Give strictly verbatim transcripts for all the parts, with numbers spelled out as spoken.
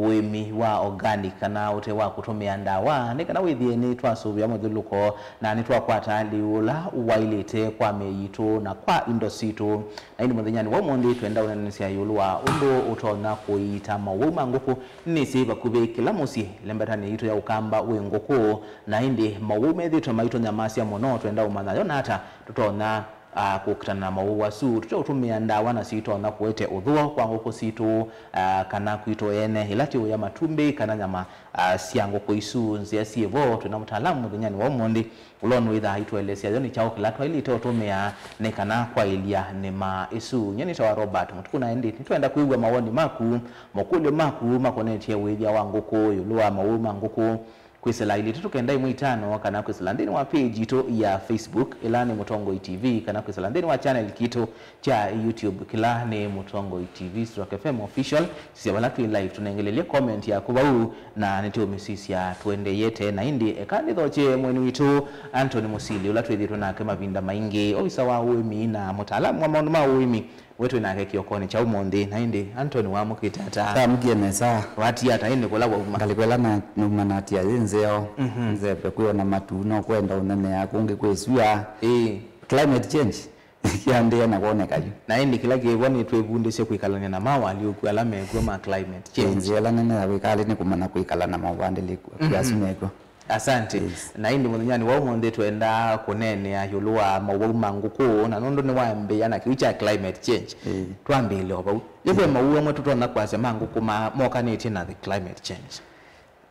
ũĩmi wa organic kana ũte wa kũtũmĩa ndawa, nĩ kana wĩthĩe nĩtwasũvĩa mũthyũlũko na nĩtwakwata lĩu ũla waĩlĩte kwa mĩĩ yitũ na kwa indo sitũ. Na ĩndĩ mũthenyanĩ wa ũmũnthĩ twenda ũneenanĩsya ĩũlũ wa ũndũ ũtonya kũiita mowau ma ngũkũ. Nĩnĩsĩ vakuvĩ kĩla mũsyĩ ĩlembetanĩ yitũ ya Ũkamba wĩ ngũkũ, na ĩndĩ mowau methĩĩtwe maitũnyamasya mũno. Twenda ũmanya yo nata tũtonya ah, kũkitana na mowau asu tũteũtũmĩa ndawa nasyo itonya kũete ũthũo kwa ngũkũ sitũ, ah, kana kwitũ ene, ĩla tĩũya matumbĩ kana nyama, ah, sya ngũkũ isu nzĩa syĩ vo. Twĩ na mũtaalamu mũthenyanĩ wa ũmũnthĩ ũla ũnũĩthaa aitũelesya yo nĩ kyaũ kĩla twaĩlĩte ũtũmĩa nĩ kana kwaĩlya nĩma ĩsu. Nyie nĩtawa Robert Mũtuku, na ĩndĩ nĩtwenda kwĩw'a mawoni maku, makũlyo maku makonetye ũĩthya wa ngũkũ, ĩũlũ wa mowau ma ngũkũ, kwĩsĩla ilĩ itatũ kenda ĩmwe itano, kana kwĩsĩla nthĩnĩ wa page yitũ ya Facebook, ĩla nĩ Mũtongoi T V, kana kwĩsĩla nthĩnĩ wa channel kitũ kya YouTube, kĩla nĩ Mũtongoi T V stroke F M Official. Sisya vala twĩ live, tũnengelelye comment yaku vau, na nĩtũũmĩsisya tũendeeye tene. Na ĩndĩ eka nĩthokye mũeni witũ Anthony Mũsili, ũla twĩthĩĩtwe nake mavinda maingĩ, ovisa wa ũĩmi na mũtaalamu wa maũndũ ma ũĩmi. We twĩ nake kĩokonĩ kya ũmũnthĩ, na ĩndĩ Anthony wamũkĩte ata? Ndamũkie nesa. Watia ata ĩndĩ kũla wauma? Ngalĩko ĩla na-, nauma natia yĩ nzeo, mhm, nzeve kwĩona matu, no kwenda ũnenea kũngĩ kwĩ sua. Ĩĩ. Climate change yĩandĩe na kwoneka yu. Na ĩndĩ kĩla kĩvo nĩ twĩvundĩsye kwĩkalany'a na mawalyũku ala mekw'o ma climate change. Nzĩa ĩla nene ya wĩkalĩ nĩ kũmanya kwĩkala na maũvandĩlĩku, mhm, asu mekw'o. Asante. Yes. Na ĩndĩ mũthenyanĩ wa ũmũnthĩ twendaa kũneenea ĩũlũ wa mowau ma ngũkũ, na nũndũ nĩwambĩĩa na kĩu kya climate change, ĩĩ, twambĩĩle o vau. Ĩĩ. Ve mowau amwe tũtonya kwasya ma ngũkũ ma-, mokanĩtye na the climate change?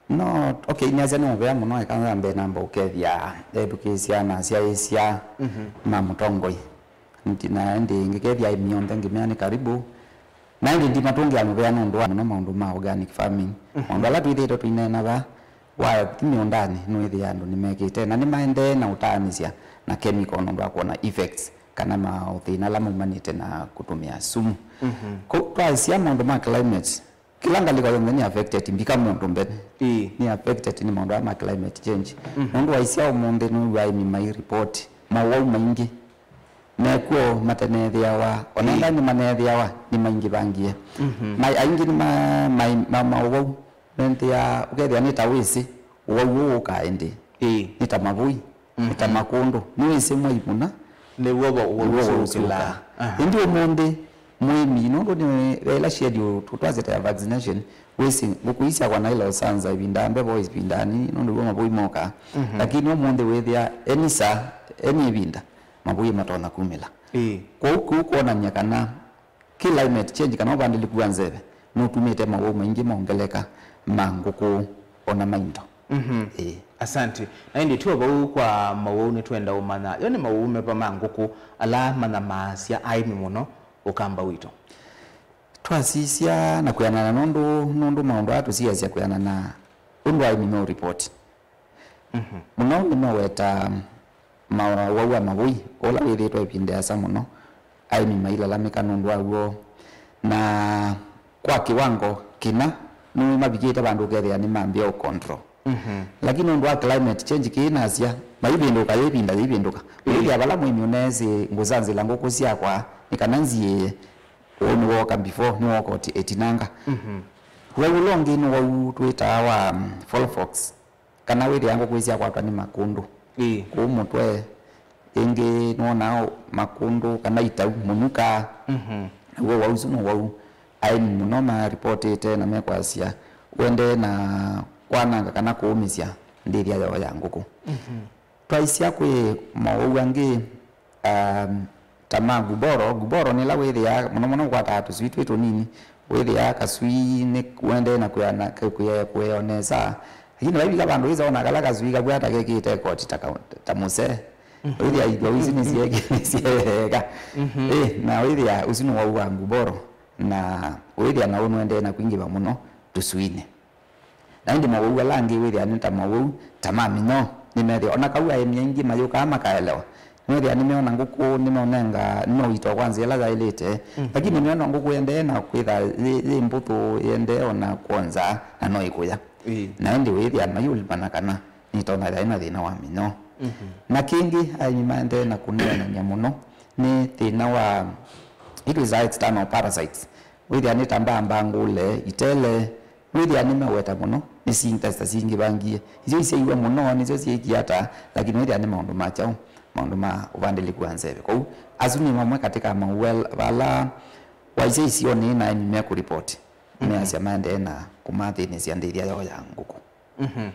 No, okay, nĩasya nĩ mũvea mũno, eka nyambe namba ũkethya ethukĩĩsya na asyaĩĩsya, mhm, ma Mũtongoi. Nti-, na ĩndĩ ngĩkethya aĩmi onthe ngĩmea nĩ karibu. Na ĩndĩ ndimatũngĩa mũvea nũndũ wa mũno maũndũ ma organic farming. Mhm. Maũndũ ala twĩthĩĩtwe tũineena vaa, wathi mĩũndanĩ, nũĩthĩa andũ nĩmekĩte na nĩmaendee na ũtaanĩsya na chemical nũndũ wa kwona effects kana maũthĩna ala maumanĩte na kũtũmĩa sumu. Mhm. Kwoou twaisya maũndũ ma climate, kĩla ngalĩko yonthe nĩ affected, mbika mũndũ mbene. Ĩĩ. Nĩ affected nĩ maũndũ aya ma climate change. Mhm. Nũndũ waisya ũmũnthĩ nũw'a aĩmi mai report mowau maingĩ mekw'o mateneethĩawa, ona, ĩĩ, enda nĩmaneethĩawa nĩmaingĩvangie. Mhm. Ma-, aingĩ nĩ ma-, ma-, ma-, mowau. Nĩnthĩa ũkethĩa nĩ ta wĩsĩ ũwau ũũ ũkaa ĩndĩ. Ĩĩ. Nĩ ta mavũi, nĩ ta, mhm, makũndũ. Nĩwĩsĩ mwai mũna nĩw'o ũwau, nĩw'o ũsu ũsu ũkĩlaa. Aha. Ĩndĩ ũmũnthĩ mũĩmi, nũndũ nĩ ve ĩla schedule tũ-, twasete ya vaccination, wĩsĩ ngũkũ ii syakwa naĩla ũsanza ĩvinda mbevo ĩvinda nini, nũndũ w'o mavũi mokaa. Mhm. Lakini ũmũnthĩ wĩthĩa any saa, any ĩvinda, mavũi matonya kumĩla. Ĩĩ. Kwoou kũu kwonany'a kana climate change kana ũvandĩlĩku wa nzeve nũtumĩte mawau maingĩ mongeleka ma ngũkũ ona ma indo. Mhm. Ĩĩ. Asante. Na ĩndĩ tyo vau kwa mawau, nĩtwenda ũmanya yo nĩ mawau meva ma ngũkũ ala manyamaasya aĩmi mũno Ũkamba witũ? Twasisya na kwĩanana nũndũ, nũndũ maũndũ aa tũsiasya kwĩanana ũndũ aĩmi meũripoti. Mhm. Mũno nĩmeweta mawau wa mavũi ũla wĩthĩĩtwe ĩvinda ĩasa mũno, aĩmi mailalamĩka nũndũ wa w'o, na kwa kĩwango kĩna nĩmavikĩte vandũ ũkethĩa nĩmambĩĩa ũ control. Mhm. Lakini nũndũ wa climate change kĩĩ nasya, maivĩndũka, yĩivinda yĩivĩndũka. Ĩĩ. Ũyĩthĩa vala mũĩmi ũneesĩ ngũsanzĩla ngũkũ syakwa nĩ kana nziĩĩe, ũũ nĩwooka before, nĩwooka ũti-, ĩtinanga. Mhm. Wau ũla ũngĩ nĩ wau twĩtaa wa, mm, fowl pox. Kana wĩthĩa ngũkũ ii syakwatwa nĩ makũndũ. Ĩĩ. Kũu mũtwe, ĩngĩ nĩwonaa makũndũ kana itau, mũnyuka. Mhm. Naw'o wau ũsu nĩ wau aĩmi mũno maripotĩte na mekwasya ũendee na kwananga kana kũũmĩsya ndĩthya yoo ya ngũkũ. Mhm. Twaisya kwĩ mowau angĩ, um, ta ma guboro. Guboro nĩ ĩla wĩthĩaa mũno mũno ũkwataa tũswii twĩ tũnini, wĩthĩaa kaswii nĩ ũendee na kwĩana-, kwĩ-, kwĩea nesa, lakini vaivika vandũ wĩsa wona kala kaswii kavw'a ta kekĩĩte koti ta ka-, ta mũsee. Mhm. Wĩthĩa ithwa isu nĩsyeke-, nĩsyeeka. Mhm. Ĩ, na wĩthĩa ũsu nĩ wau wa guboro, na wĩthĩa na ũnũendee na kwingĩva mũno tũswinĩ. Na ĩndĩ mawau ala angĩ wĩthĩa nĩ ta mawau ta ma mĩnyoo, nĩmethĩa ona kau aĩmi aingĩ mayũkaa makaelewa. Nĩwethĩa nĩmeona ngũkũ, nĩmeonenga, nĩmeũitwa kwa nzĩa ĩla yaĩlĩte, mhm, lakini nĩmeona ngũkũ yendee na kwĩtha yĩ, yĩ mbũthũ, yendee ona kwonza, na no ĩkũya. Ĩĩ. Na ĩndĩ wĩthĩa mayũlimana kana nĩtonya yaĩ na thĩna wa mĩnyoo. Mhm. Na kĩngĩ, aĩmi maendee na kũneenany'a mũno nĩ thĩna wa itwĩsaa external parasites. Wĩthĩa nĩ ta mbaa mbangũle, itele, Wĩthĩa nĩmeweta mũno, nĩ syĩ interest syingĩvangie. Isyo isyaiwe mũno nĩsyo syĩkie ata, lakini wĩthĩa nĩ maũndũ ma kyaũ, maũndũ ma ũvandĩlĩku wa nzeve. Kwoou, asu nĩ mamwe katĩ ka mawel vala waisya isionĩ na aĩmi mekũripoti, measya maendee na kũmathĩnĩsya ndĩthya yoo ya ngũkũ. Mhm.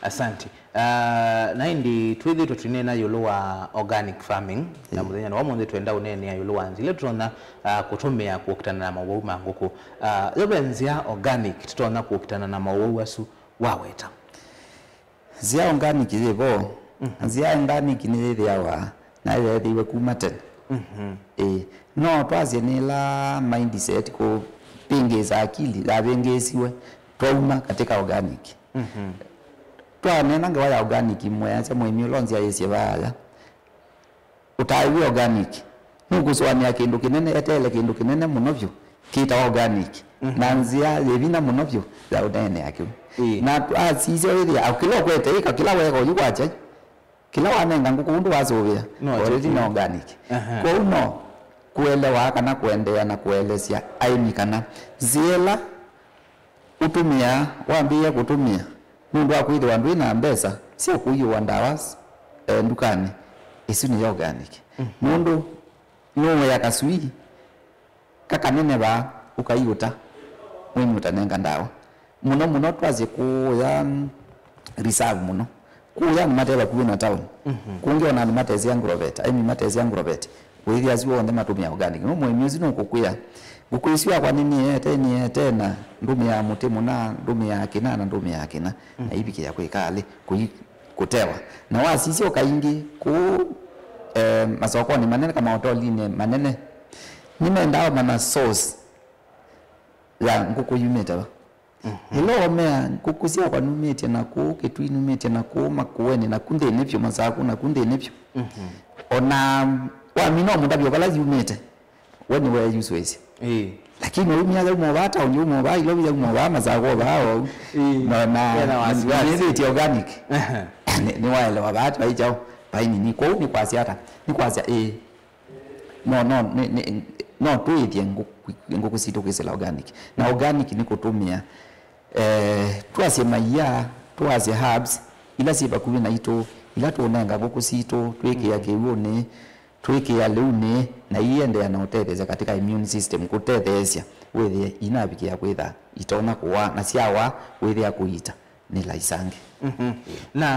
Asante. Ah, na ĩndĩ twĩthĩtwe tũineena ĩũlũ wa organic farming, na mũthenya wa ũmũnthĩ twenda ũneenea ĩũlũ wa nzĩa ila tũtonya, ah, kũtũmĩa kũkitana na mawau ma ngũkũ. Ah, yo ve nzĩa organic tũtonya kũkitana na mawau asu waweta? Nzĩa organic yĩ vo. Nzĩa organic nĩyĩthĩawa na yeethĩiwe kuma tene. Mhm. Ĩĩ. No twasye nĩ ĩla mindset kũvĩngĩĩsa akili yavĩngĩĩsiwe twauma katĩ ka organic. Mhm. Twaneena ngewa ya organic, mweasya mũĩmi ũla ũnzyaĩĩsye vaaya, ũtaĩw'e organic nũkũsũanĩa kĩndũ kĩnene, eteele kĩndũ kĩnene mũno vyũ kĩtawa organic, mhm, na nzĩa yĩ vinya mũno vyũ ya ũneenea kĩu. Ĩĩ. Na asisya wĩthĩa kĩla ũkwete ĩka, kĩla weeka ũyu kwakya, kĩla wanenga ngũkũ ũndũ wasũvĩa, no, already nĩ organic. Aha. Kwoou no kũelewa kana kũendeea na kũelesya aĩmi kana nzĩa ĩla ũtũmĩaa, wambĩĩe kũtũmĩa nũndũ wa kwĩthĩwa ndwĩ na mbesa sya kũiũa ndawa, eh, ndukanĩ, ĩsu nĩ organic. Mhm. Nũndũ nũũea kaswii kakaneneva, ũkaiũta, mũĩmi ũtanenga ndawa. Mũno mũno twasye kũya, mm, reserve mũno. Kũya andũ mate vakuvĩ na town. Mhm. Kũngĩ ona andũ matesĩ agrovet, aĩmi matesĩ agrovet. Wĩthĩa asu onthe matũmĩa organic. No mũĩmi ũsu nũkũkwĩa, ngũkũ ĩsu yakwa nĩnĩete, nĩete na ndũmĩaa mũtĩ mũna, ndũmĩaa kĩna na ndũmĩaa kĩna. Mhm. Na ivikĩa kwĩka alĩ, kũi-, kũtewa. Na wasisya kaingĩ kũu, eh, masokonĩ manene, kamaotolinĩ manene, nĩmendaa mana source ya ngũkũ yumĩte va. Mhm. Ĩla ũmea ngũkũ syakwa numĩtye na kũu Kĩtui, numĩtye na kũu Makueni, na ku nthĩnĩ vyũ Masaku, na ku nthĩnĩ vyũ. Mhm. Ona wamina ũmũtavya vala yumĩte, we nĩweeyusũĩsya. Ĩĩ. Lakini ũimya yauma vaa taoni, yauma vaa Ilovi, yauma vaa Masaku, vaa ou. Ĩĩ. Na, na, wena wasiwasi. Nĩthĩtye organic. Aha. Nĩ, nĩwaelewa vaa vai kyaũ, vai nini. Kwoou nĩ kwasya ata? Nĩ kwasya, ĩĩ. No, no, nĩ, nĩ, no twĩthye ngũkũ, ngũkũ sitũ kwĩsĩla organic. Na organic nĩ kũtũmĩa, eh, twasye maia, twasye herbs, ila syĩ vakuvĩ naitũ, ila tũũnenga ngũkũ sitũ, twĩkĩa kĩw'ũnĩ, twĩkĩa lĩunĩ, na iiendeea na ũtetheesya katika immune system, kũtetheesya wĩthĩe inavikĩa kwĩtha itonya kũwaa, na syawaa wĩthĩa kũiita nĩ laisange. Mhm. Na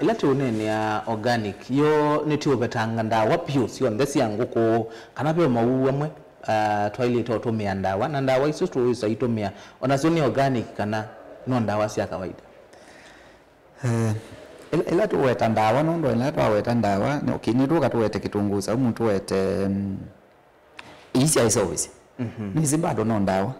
ĩla tũũneenea organic, yo nĩtũũvetanga ndawa vyũ syonthe sya ngũkũ, kana ve mawau amwe, ah, twaĩlĩte ũtũmĩa ndawa, na ndawa isu tũĩsa itũmĩa, onasyo nĩ organic kana no ndawa sya kawaida? Eh, ĩla, ĩla tũweta ndawa, nũndũ ĩla twaweta ndawa, nĩ, okay, nĩtũka tũwete kĩtũngũũ saumu, tũwete, mm, ii sya ĩseũvĩsya. Mhm. Nĩsĩ bado no ndawa.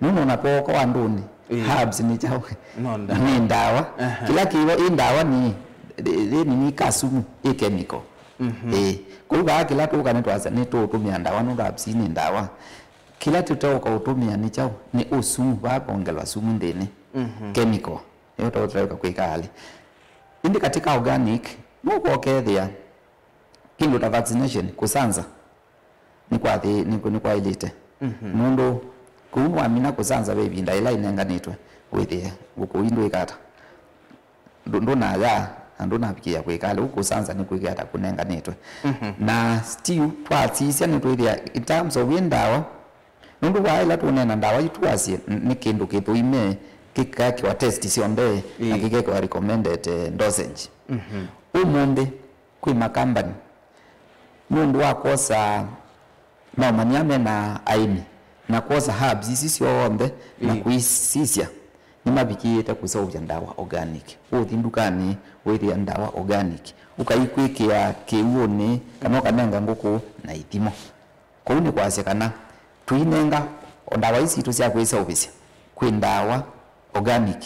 Nũndũ ona kwoko wa ndũnĩ, ĩĩ, herbs nĩ kyaũ? No ndawa. Nĩ ndawa. Aha. Kĩla kĩvo ĩ ndawa nĩ, nĩ, nĩ kasumu, ĩ chemical. Mhm. Ĩĩ. Kwoou vaa kĩla tũũka nĩtwasya nĩtũũtũmĩa ndawa nũndũ herbs nĩ ndawa. Kĩla tũteũka ũtũmĩa nĩ kyaũ? Nĩ ũsumu, vaa kwongelwa sumu nthĩnĩ. Mhm. Chemical. Nĩyo tũteũka kwĩka alĩ. Ĩndĩ katika organic, nũkoka ũkethĩa kĩndũ ta vaccination, kũsanza, nĩkwathi-, nĩkũ-, nĩkwaĩlĩte. Mhm. Nũndũ kũu nĩwamina kũsanza ve ĩvinda ĩla ĩnenganĩtwe wĩthĩe ngũkũ ii ndwĩka ata. Ndũ-, ndũnaya, na ndũnavikĩĩa kwĩka alĩ, ũu kũsanza nĩkwĩkĩa ata kũnenganĩtwe. Mhm. Na still, twasisya nĩtwĩthĩa, in terms of ĩ ndawa, nũndũ vaa ĩla tũũneena ndawa yu twasye n-, nĩ kĩndũ kĩthũime, kĩkekĩwa test syonthe, na, ĩĩ, kĩkekĩwa recommended, eh, dosage. Mhm. Ũmũnthĩ, kwĩ makambani, nũndũ wa kwosa maũmanya me na aĩmi, na kwosa herbs isu syonthe, na, ĩĩ, kũisisya, nĩmavikĩĩte kũseũvya ndawa organic. Ũthi ndukanĩ, wĩthĩa ndawa organic. Ũkaikwĩkĩa kĩw'ũnĩ, kana ũkanenga ngũkũ na ithimo. Kwoou nĩ kwasya kana tũinenga o ndawa ii sitũ sya kwĩseũvĩsya, kwĩ ndawa organic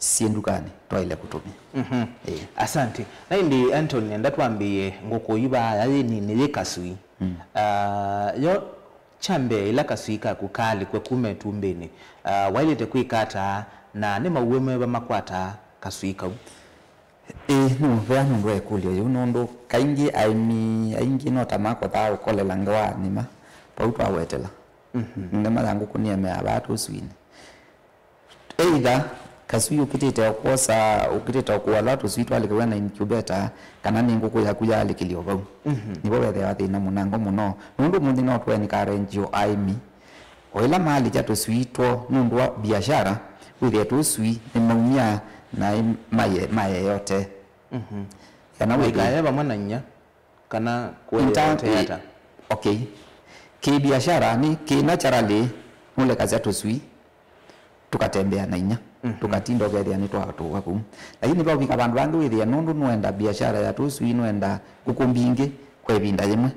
syĩ ndukanĩ twaĩle kũtũmĩa. Mhm. Ĩĩ. Asante. Na ĩndĩ, Anthony, nenda twambĩĩe ngũkũ yu vaa yĩ nini, yĩ kasui. Mm. Ah, yo kya mbee, ĩla kasui kaku kaalikwe kuma ĩtumbĩnĩ, ah, waĩlĩte kwĩka ata, na nĩ mawau meva makwataa kasui kau? Ĩĩ, nĩ mũvea nũndũ wa ĩkũlyo yĩu, nũndũ kaingĩ aĩmi aingĩ no ta makothaa ũkolela ngewa nĩma vau twawetela. Mhm. Nĩma ya ngũkũ nĩemeaa vaa tũsuinĩ. Either kaswii ũkĩtĩte o kwosa, ũkĩtĩte o kũalwa tũswii twalĩkĩw'a na incubator, kana nĩ ngũkũ yaku yaalĩkĩlya o vau. Nĩvo vethĩawa thĩna mũnango mũno. Nũndũ ũmũnthĩ no tũencourage o aĩmi. O ĩla maalĩkya tũswii twoo nũndũ wa biashara, wĩthĩe tũswii nĩmaumya na maye, mayeyote. Kana wĩthĩe maikaye vamwe na inya, kana kũeyote ata? Okay. Kĩ biashara nĩ kĩ naturally nũlekasya tũswii tũkatembea na inya, tũkatinda ũkethĩa nĩtwatũwa kũu. Lakini vaũvika vandũ vangĩ wĩthĩe nũndũ nũenda biashara ya tũswii, nũenda ngũkũ mbingĩ kwa ĩvinda yĩmwe.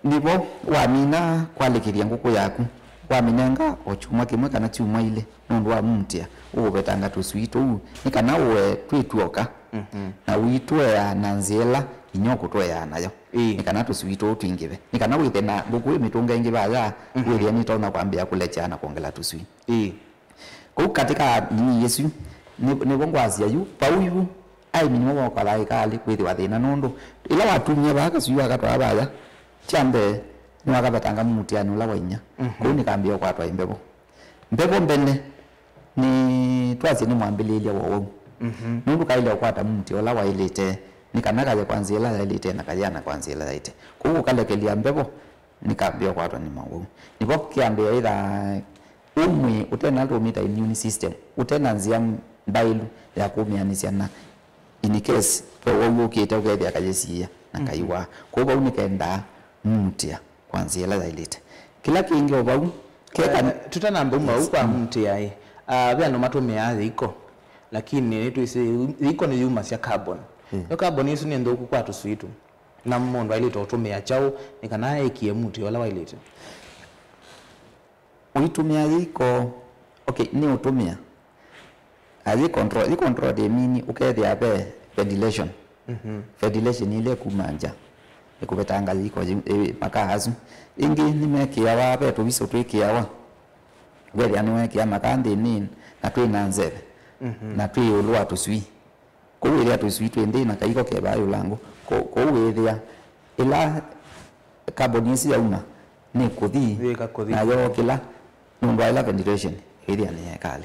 Nĩvo wamina kwalĩkĩlya ngũkũ yaku, wamĩnenga o kyumwa kĩmwe kana kyumwa ilĩ nũndũ wa mutĩa, ũũvetanga tũswii tũu nĩ kana ũe twĩ twoka, na ũitũea na nzĩa ĩla inya ũkũtũeaa nayo. Ĩĩ. Nĩ kana tũswii tũu twingĩve, nĩ kana wĩthe na ngũkũ ĩ mĩtũnga ĩngĩ vaya, wĩthĩa nĩtonya kwambĩĩa kũlekya na kwongela tũswii. Ĩĩ. Kũu katĩka nini ĩsu, nĩ- nĩvo ngwasya yu, vau yu, aĩmi nĩmo mokalaa ĩkalĩ kwĩthĩwa thĩna nũndũ ĩla watumie vaa kaswii wakatwaa vaya, kya mbee nĩwakavetanga mutĩanĩ ũla wa inya. Kũu nĩkambĩĩa ũkwatwa ĩ mbevo. Mbevo mbene nĩ twasye nĩ mwambĩlĩĩlya wa ũwau. Nũndũ kaĩle ũkwata mutĩa ũla waĩlĩte, nĩ kana kaye kwa nzĩa ĩla yaĩlĩte na kayana kwa nzĩa ĩla yaĩte. Kũu ũkalekelya mbevo nĩkambĩĩa ũkwatwa nĩ mawau. Nĩvo kĩambĩĩa ĩtha ũmwĩ ũte na tũmĩta immune system, ũte na nzĩa mbaĩlu ya kũmĩanĩsya na in case ve ũwau ũkĩte ũkethĩa kayĩsiĩa na kaiwaa. Kwoou vau nĩkendaa mutĩa kwa nzĩa ĩla yaĩlĩte. Kĩla kĩngĩ o vau keka. Eh, tũtanamba uma vau kwa mutĩa ĩ, ah, ve andũ matũmĩaa yĩiko, lakini nĩtwĩsĩ yĩiko nĩyumasya carbon. Yo carbon ĩsu nĩ nthũku kwa tũswii tũ. Na mũndũ ailĩte ũtũmĩa kyaũ nĩ kana ekie mutĩ ũla wailĩte? Ũitũmĩa yĩiko, okay, nĩ ũtũmĩa. Ayĩ control, yĩ control ĩmini ũkethĩa ve ventilation. Ventilation ĩla ĩkuma nja ĩkũvetanga yĩiko yĩu, ĩ, makaa asu. Ĩngĩ nĩmekĩawa ve tũvisũ twĩkĩawa. Wethĩa nĩwekĩa makaa nthĩnĩ na twĩ na nzeve na twĩ ĩũlũ wa tũswii. Kwoou wĩthĩa tũswii twĩ nthĩ na kaiko ke vaa ĩũlũ wa ngũ. Ko- Kwoou wĩthĩa ĩla carbon ĩsu yauma nĩ kũthi. Yĩka kũthi. Na yookĩla nũndũ wa ĩla ventilation ĩthĩa nĩ yekalĩ.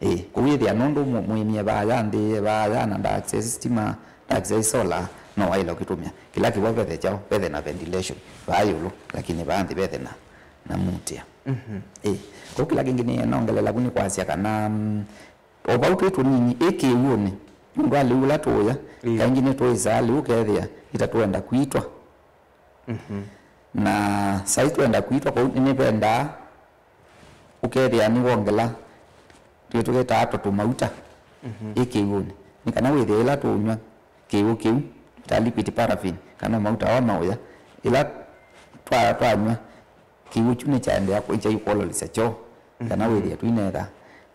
Ĩĩ, kwoou wĩthĩa nũndũ mũ- mũĩmie vaa ya nthĩ, vaa ya na ndaakisaisi stima, ndaakisaisi solar, no waĩle ũkĩtũmĩa. Kĩla kĩvo vethe kyaũ, vethe na ventilation vaa ĩũlũ, lakini vaa nthĩ vethe na, na mutĩa. Ĩĩ, kwoou kĩla kĩngĩ nĩnongelela vu nĩ kwasya kana, mm, o vau twĩ tũnini, ĩ kĩw'ũnĩ, nũndũ wa lĩu ũla tũũya, kaingĩ nĩtũĩsaa lĩu ũkethĩa itatwenda kwitwa. Na saĩ twenda kwitwa kũu, nĩvendaa ũkethĩa nĩwongela twĩ tũketaa tũtũmauta ĩ kĩw'ũnĩ, nĩ kana wĩthĩe ĩla tũũnyw'a kĩw'ũ kĩu ta liquid paraffin kana mauta wa maũya, ĩla twa- twanyw'a kĩw'ũ kyu nĩkyaendeea kũ- nĩkyaikwololesya kyoo, kana wĩthĩe twinetha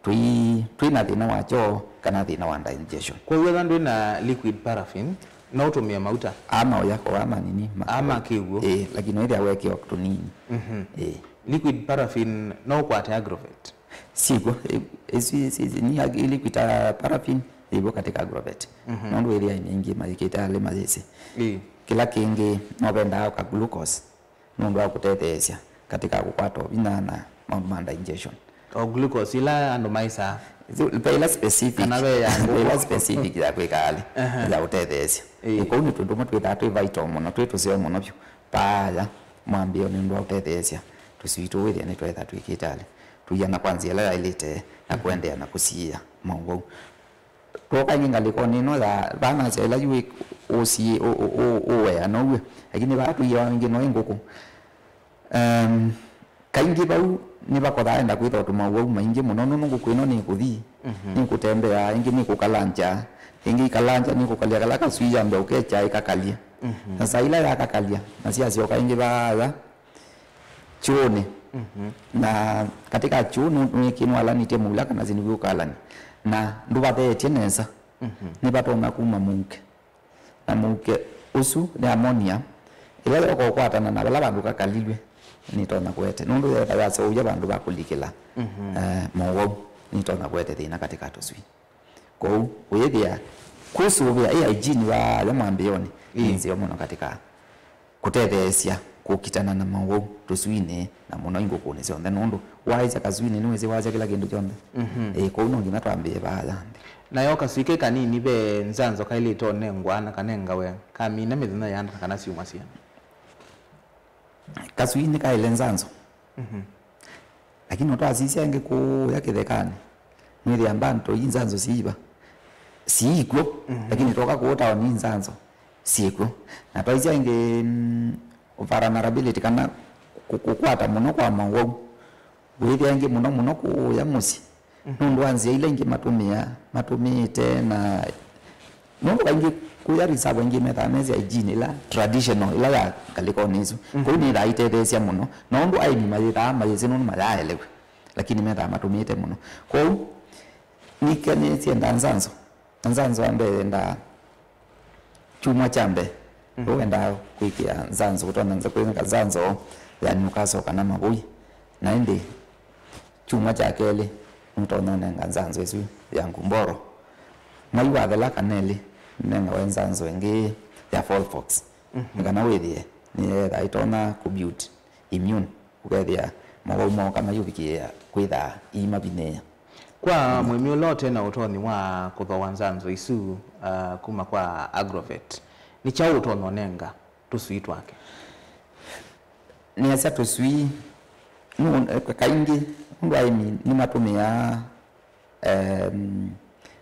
twĩ twĩ na thĩna wa kyoo kana thĩna wa digestion. Kwoou ethwa ndwĩ na liquid paraffin, no ũtũmĩe mauta? Aa maũya ko aa manini ma- Aa ma kĩw'ũ? Ĩĩ, lakini wĩthĩa wekĩwa tũnini. Ĩĩ. Liquid paraffin no ũkwate agrovet? Syĩkw'o, ĩ- ĩsu ĩsi- ĩsi- ni ag- liquid, ah, paraffin yĩw'o katika agrovet. Nũndũ wĩthĩa aĩmi aingĩ mayĩkĩte alĩ mayĩsĩ. Ĩĩ. Kĩla kĩngĩ no vendaa ka glucose nũndũ wa kũtetheesya katika kũkwata ũvinya na maũndũ ma digestion. O glucose ila andũ maisaa? Ve ila specific. Kana ve ya ngũkũ? Ve ila specific ya kwĩka alĩ, ya ũtetheesya. Ĩĩ. Kũu nĩ tũndũ tũmwe twĩthaa twĩ vital mũno, twĩ tũseo mũno vyũ. Paaya mwambĩĩo nĩ ũndũ wa ũtetheesya tũswii tũu wĩthĩa nĩtwetha twĩkĩte alĩ, tũiana kwa nzĩa ĩla yaĩlĩte na kũendeea na kũsiĩĩa maũwau. Twoka ĩngĩ ngalĩkonĩ ĩno ya vaa nasya ĩla yu ũsiĩ ũ- ũ- ũ- ũwea now'o, lakini vaa tũiawa ĩngĩ no ĩ ngũkũ. Em, kaingĩ vau nĩvakothaa enda kwĩthwa tũmauwau maingĩ mũno nũndũ ngũkũ ĩno nĩkũthi, nĩkũtembea, ĩngĩ nĩkũkalanja, ĩngĩ ikalanja nĩkũkalya kala kaswii yambĩa ũkekya ĩkakalye. Na saa ila yakakalya na syasyoka ĩngĩ vaa kyũũnĩ. Na katika kyũũ nũ- nĩkĩ nwalanĩtye mũula kana sinĩw'ĩ ũkalani, na ndũvatheetye nesa, nĩvatonya kuma mũuke. Na mũuke ũsu nĩ ammonia, ĩla yoka ũkwatana na vala vandũ kakalilw'e, nĩtonya kũete, nũndũ yetha yaseũvya vandũ va kũlikĩla, eh, mowau, nĩtonya kũete thĩna katika tũswii. Kwoou, ũyĩthĩa kwĩsũvĩa ĩ hygiene vaa mwambĩĩonĩ nĩ nzeo mũno katika kũtetheesya kũkitana na mawau tũsuinĩ, na mũno ingũkũnĩ syonthe, nũndũ waĩsya kasuinĩ nĩwĩsĩ wasya kĩla kĩndũ kyonthe. Mhm. Ĩĩ, kwoou no nginya twambĩĩe vaa ya nthĩ. Nayo kasui ke kanini, ve nzanzo kaĩlĩte ũnengwa na kanengawe kamina mĩthenya yĩana kana syumwa siana? Kasui nĩkaĩle nzanzo. Mhm. Lakini no twasisya ĩngĩ kũũya kĩthekanĩ, nwĩthĩa mbandũ ii nzanzo siiva, siikw'o, mhm, lakini twoka kũũ taoni ii nzanzo syĩkw'o. Na twaisya ĩngĩ, mm, vulnerability kana kũ-, kũkwata mũno kwa mawau, wĩthĩa ĩngĩ mũno mũno kũũya mũsyĩ, mhm, nũndũ wa nzĩa ila ingĩ matũmĩa, matũmĩĩte na nũndũ kaingĩ kũya reserve aingĩ methaa mesĩ hygiene ila traditional, ila ya ngalĩkonĩ isu. Mhm. Kũu nĩthaa itetheesya mũno. Na ũndũ aĩmi mayĩthaa mayĩsĩ nũndũ mayaaelewe, lakini methaa matũmĩĩte mũno. Kwoou nĩkanyĩsye nda nzanzo. Na nzanzo wa mbee yendaa kyumwa kya mbee. Mhm. Ũu wendaa kwĩkĩa nzanzo, ũtonya nza-, kwĩka nzanzo ya Newcastle kana mavũi. Na ĩndĩ kyumwa kya kelĩ, nũtonya ũnenga nzanzo ĩsu ya Gumboro. Mwai wathela kana elĩ, nengawe nzanzo ĩngĩ ya Fowl Fox. Mhm. Nĩ kana wĩthĩe nĩyethaa ĩtonya kũbuild immune, ũkethĩa mawau mooka mayũvikĩĩa kwĩthaa iimavinyĩĩa. Kwa mũĩmi ũla ũte na ũtonyi wa kũthooa nzanzo isu, ah, kuma kwa Agrovet, nĩ kyaũ ũtonya ũnenga tũswii twake? Nĩasya tũswii, nũ-, kaingĩ nũndũ aĩmi nĩmatũmĩaa, em,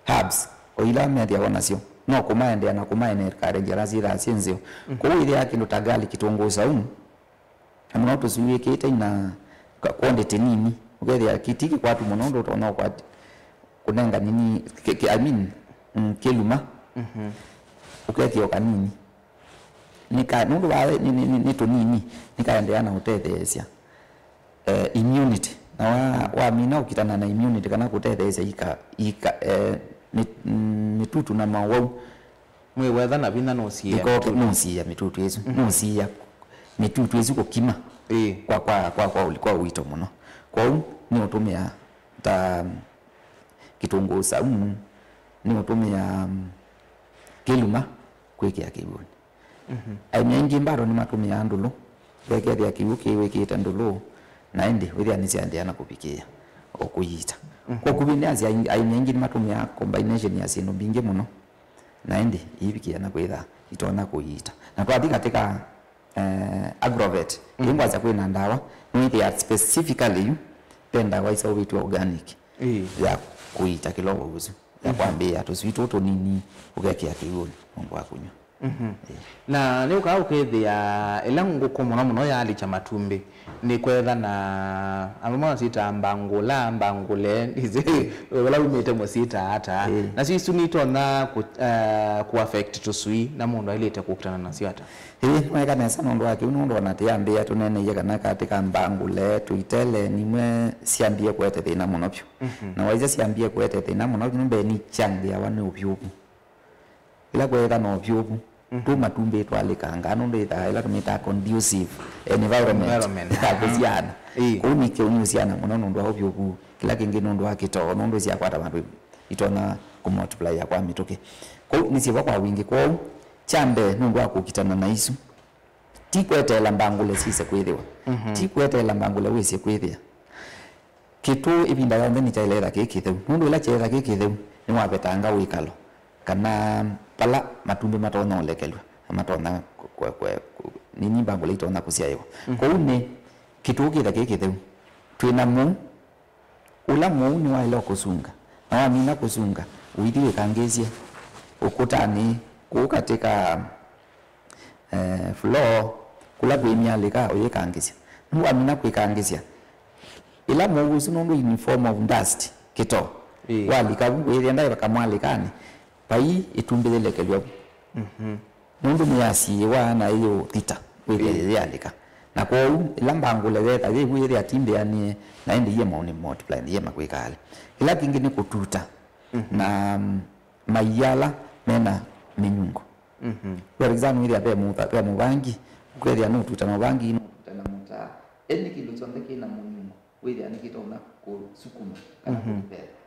herbs o ila methĩawa nasyo, no kũmaendea na kũmaencourage ala syĩthaa syĩ nzeo. Mhm. Kwoou wĩthĩaa kĩndũ ta garlic, kitunguu saumu, na mũno tũswii wĩkĩĩte ina ka-, quantity nini, ũkethĩa kĩti kĩkwatu mũno, ũndũ ũtonya ũkwati-, kũnenga nini, kĩ-, kĩ-, I mean, mm, kĩluma, mhm, ũkethĩa o kanini. Nĩ ka-, nũndũ wa, nĩ, nĩ, nĩ, nĩ tũnini, nĩkaendeea na ũtetheesya, eh, immunity. Na wa, wamina ũkitana na immunity kana kũtetheesya ika, ika, eh, mĩ-, mm, mĩtutu na mawau, Mwĩwetha na vinya nũsiĩa ĩkoke mĩtutu. Nũsiĩa mĩtutu ĩsu, mhm, nũsiĩa mĩtutu ĩsu kũkima, ĩĩ, kwa, kwa, kwa, kwa, ũli-, kwa ũito mũno. Kwoou nĩũtũmĩa ta kitunguu saumu, nĩũtũmĩa, mm, kĩluma kwĩkĩa kĩw'ũnĩ. Mhm. Aĩmi aingĩ mbado nĩmatũmĩaa ndũlũ, vekethĩa kĩw'ũ kĩwĩkĩĩte ndũlũ, na ĩndĩ wĩthĩa nĩsyaendeea na kũvikĩĩa o kũiita. Mhm. Kwa ũkuvĩ nĩ asya aingĩ, aĩmi aingĩ nĩmatũmĩaa combination ya syĩndũ mbingĩ mũno. Na ĩndĩ iivikĩa na kwĩtha itonya kũiita. Na twathi katika, eh, Agrovet, mm, ĩngwasya kwĩna ndawa, nĩwĩthĩa specifically yu ve ndawa iseũvĩtw'e organic, ĩĩ, ya kũiita kĩlongo ũsu, ya, mhm, kwambĩĩa tũswii tũtũ tũnini ũkekĩa kĩw'ũnĩ nũndũ wa kũnyw'a. Mhm. Ĩĩ. Na nĩũkaa ũkethĩa ĩla ngũkũ mũno mũno yaalikya matumbĩ, nĩkwetha na andũ masyĩtaa mbangũla, mbangũle, ndĩsĩ, ĩĩ, vala umĩte mũsyĩtaa ata. Ĩĩ. Nasyo isu nitonya kũ-, eh, kũ affect tũswii, na mũndũ ailĩte kũkitana nasyo ata? Ĩĩ, nĩwaĩka nesa nũndũ wa kĩu, nũndũ ona tĩyambĩĩa tũneeneie kana katĩ ka mbangũle, tũitele, nimwe syambie kũete thĩna mũno vyũ. Mhm. Na waisya syambie kũete thĩna mũno vyũ, mbee nikyangĩawa nĩ ũvyũvu. Ĩla kweethĩwa na ũvyũvu, mhm, tũ matumbĩ twalĩkangaa, nũndũ ĩthaa ĩla tũmĩtaa conducive environment, environment, ya, aha, kũsyaana. Ĩĩ. Kũu nĩkyo nĩũsyaana mũno nũndũ wa ũvyũvu, kĩla kĩngĩ nũndũ wa kĩtoo, nũndũ syakwata vandũ itonya kũmultiply kwa mĩtũkĩ. Kũu nĩsyĩvo kwa wingĩ. Kwoou, kya mbee, nũndũ wa kũkitana na isu, ti kweteela mbangũle syĩse kwĩthĩwa. Mhm. Ti kweteela mbangũle wĩsĩ kwĩthĩa. Kĩtũ ĩvinda yonthe nĩkyaĩle etha kĩ kĩtheu, nũndũ ĩla kyeetha kĩ kĩtheu, nĩwavetanga wĩkalo, kana vala matumbĩ matonya ũlekelw'a, na matonya kwe-, kwe-, kwe-, nini mbangũle itonya kũsyaĩwa. Mhm. Kwoou nĩ kĩtũ kĩtha kĩ kĩtheu. Twĩ na mũu, ũla mũu nĩwaĩle kũsunga, na wamina kũsunga, ũithi wĩkangĩĩsye ũkũtanĩ kũu katĩ ka eh, floor, kũla kwĩ myalĩka ũyĩkangĩsya. Nũndũ wamina kwĩkangĩsya, ĩla mũu ũsu nũndũ in form of dust, kĩtoo, ĩĩ, walika vu, wĩthĩa ndaĩ kamwalĩkanĩ, vai ĩtumbĩ yĩlekelw'a vu. Mhm. Nũndũ nĩyasiĩĩwa na ĩyũthita, wĩthĩa, ĩĩ, yĩyĩalĩka. Na kwoou, ĩla mbangũle yetha yĩ vu, yĩthĩa ti mbĩanĩe, na ĩndĩ yĩema nĩ multiply, yĩema kwĩka ale. Kĩla kĩngĩ nĩ kũtuta. Mhm. Na, mm, maia ala mena mĩnyungo. Mhm. For example, wĩthĩa ve mũtha-, ve mũvangi, ũkethĩa nũtuta na ũvangi, nũtuta na mũtaa. Ĩndĩ kĩndũ kyonthe kĩ na mũnyungo, wĩthĩa nĩkĩtonya kũsukuma kana, mhm, kũveva,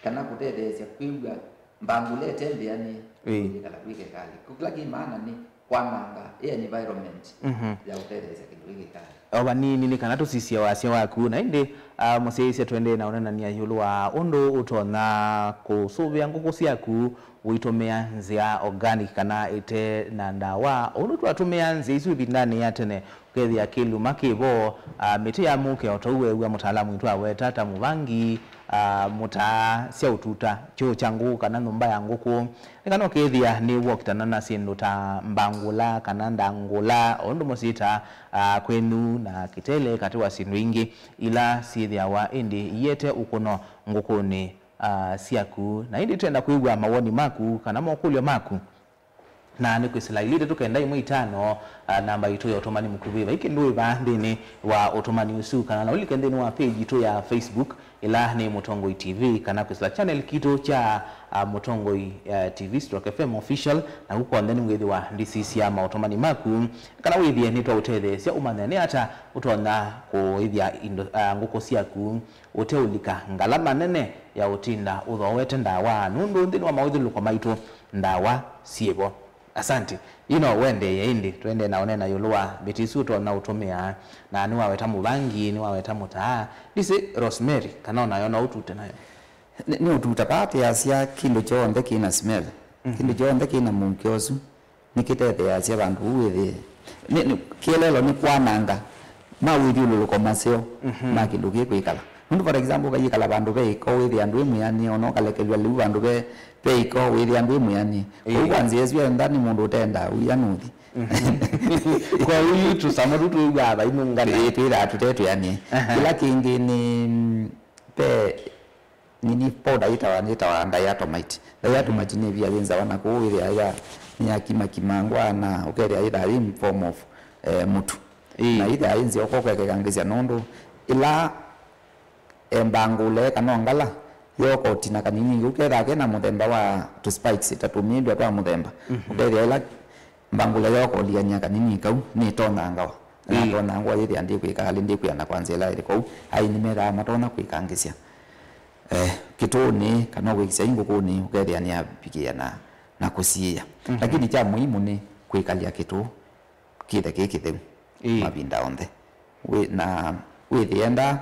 kana kũtetheesya kwĩw'a mbangũle ĩte mbĩanĩe, ĩĩ, kwĩkala kwĩ kekali. Kĩla kĩ maana nĩ kwananga ĩ environment Mhm. ya ũtetheesya kĩndũ gĩkĩkala. O vanini nĩ kana tũsisye wasya waku, na ĩndĩ, ah, mũsyaĩĩsya tũendee na ũnenany'a ĩũlũ wa ũndũ ũtonya kũsũvĩa ngũkũ syaku ũitũmĩa nzĩa organic kana ĩte na ndawa, o ũndũ twatũmĩa nzĩa isu ĩvindanĩ ya tene, ũkethĩa kĩluma kĩvo, ah, mĩtĩ ya mũke o ta ũu weew'a mũtaalamu witũ aweta ta mũvangi, ah, mũtaa sya ũtuta, kyũũ kya ngũkũ kana nyũmba ya ngũkũ. Nĩ kana ũkethĩa nĩ wokitana na syĩndũ ta mbangũla kana ndangũla, o ũndũ mũsyĩtaa, ah, kwenyu na kĩtele katĩ wa syĩndũ ingĩ ila syĩthĩawa ĩndĩ iete ũkũno ngũkũnĩ, ah, syaku. Na ĩndĩ twenda kwĩw'a mawoni maku kana mokũlyo maku. Na nĩ kwĩsĩla ilĩ itatũ kenda ĩmwe itano, ah, namba itũ ya ũtũmani mũkuvĩ. Vai kĩndũ ĩva nthĩnĩ wa ũtũmani ũsu, kana na ũlike nthĩnĩ wa page itũ ya Facebook, ĩla nĩ Mũtongoi T V, kana kwĩsĩla channel kitũ kya, ah, Mũtongoi, eh, T V stroke F M official, na ku kw'onthe nĩwĩthĩwa ndisisya maũtũmani maku, kana wĩthĩe nĩtwaũtetheesya ũmanye nĩ ata ũtonya kũĩthya indo, ah, ngũkũ syaku ũteũlika ngalama nene ya ũtinda ũthooete ndawa, nũndũ nthĩnĩ wa mawĩthyũlũlũko maitũ ndawa syĩvo. Asante. Yu no ũendeeye ĩndĩ, tũendee na ũneena ĩũlũ wa mĩtĩ ĩsu ũtonya ũtũmĩa, na nĩwaweta mũvangi, nĩwaweta mũtaa. Ndisĩ Rosemary, kana o nayo no ũtute nayo? Nĩ, nĩ ũtuta vaa tĩasya kĩndũ kyonthe kĩ na smell. Kĩndũ kyonthe kĩ na mũukyo ũsu nĩkĩtetheeasya vandũ vau wĩthĩe. Nĩ, nĩ, kĩeleelo nĩ kwananga mawĩthyũlũlũko maseo ma kĩndũ kĩĩ kwĩkala. Nũndũ, for example, ũkayĩkala vandũ ve ĩko, wĩthĩa ndwĩ mwĩanĩe, ona ũkalekelw'a lĩu vandũ ve, ve ĩko, wĩthĩa ndwĩ mwĩanĩe. Kwoou kwa nzĩa ĩsu enda nĩ mũndũ ũtendaa ũia nũthi. Kwoou yu tũsamũ tũ twĩw'aa vai nũngana. Ĩĩ, twĩthaa tũte twĩanĩe. Kĩla kĩngĩ nĩ, mm, ve nini powder yĩtawa, yĩtawa diatomite. Diatomite nĩ ĩvia yĩnzawa na kũu wĩthĩa ya, nĩ ya kimakimangwa na ũkethĩa yĩthaa yĩ in form of, eh, mũtu. Ĩĩ. Na yĩthĩa yĩ nzeo kwa kwekekangĩsya nũndũ ĩla, eh, mbangũle kana ongala yooka ũtina kanini, ũkethĩa kena mũthemba wa tũ spikes ta tũmĩndwa twa mũthemba. Ũkethĩa ĩla mbangũle yooka ũliany'a kanini kau nĩtonangawa. Ĩĩ. Natona ngwa yĩthĩa ndĩkwĩka alĩ ndĩkwĩana kwa nzĩa ĩla ĩlĩ. Kwoou aĩmi methaa matonya kwĩkangĩsya, eh, kĩtũũnĩ kana kwĩkĩsya ingũkũnĩ ũkethĩa nĩyavikĩĩa na, na kũsiĩĩa. Lakini kya mũimu nĩ kwĩkalya kĩtũũ kĩthe kĩ kĩtheu. Ĩĩ. Mavinda onthe. Wĩ, na wĩthĩenda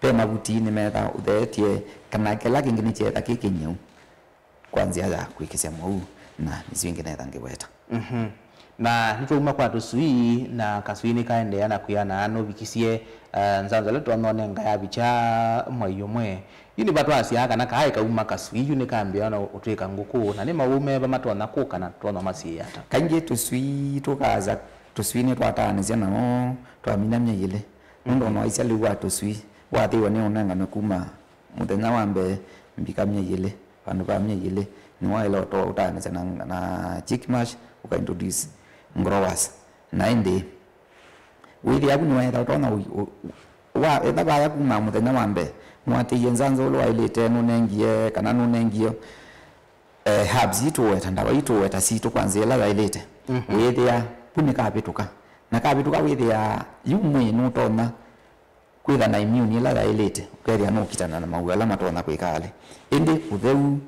ve mavuti nĩmetha ũtheetye kana kĩla kĩngĩ nĩkyetha kĩ kĩnyĩu kwa nzĩa ya kwĩkĩsya mwau na isu ingĩ netha ngĩweta. Mhm. Na nĩtwauma kwa tũswii, na kaswii nĩkaendeea na kwĩana nũvikisye, eh, nzanzo ĩla tũtonya ũnenga yavikya mwai ũmwe. Yu nĩva twasyaa kana kaaĩ kauma kaswii yu nĩkambĩĩa na ũtw'ĩka ngũkũ, na nĩ mawau meva matonya kũka na tũtonya masiĩĩa ata? Kaingĩ tũswii tũkaasa, tũswii nĩtwataanĩsya namo twamina myei ĩlĩ. Nũndũ ona waisya lĩu wa tũswii wathĩwe nĩ ũnenganwe kuma mũthenya wa mbee mbika myei ĩlĩ. Vandũ va myei ĩlĩ, nĩwaĩle ũtaanĩsya na, na chick mash, ũka introduce growers. Na ĩndĩ wĩthĩa vu nĩwaetha ũtonya ũ-, ũ-, wa, etha vaya kuma mũthenya wa mbee, nĩwatĩie nzanzo ũla waĩlĩte, nũnengie, kana nũnengie, eh, herbs itũweta, ndawa itũweta sitũ kwa nzĩa ĩla yaĩlĩte. Wĩthĩa vu nĩkavĩtũka. Na kavĩtũka wĩthĩa yu mwĩĩ nũtonya kwĩtha na immune ĩla yaĩlĩte, ũkethĩa nũkitana na mawau ala matonya kwĩka alĩ. Ĩndĩ ũtheu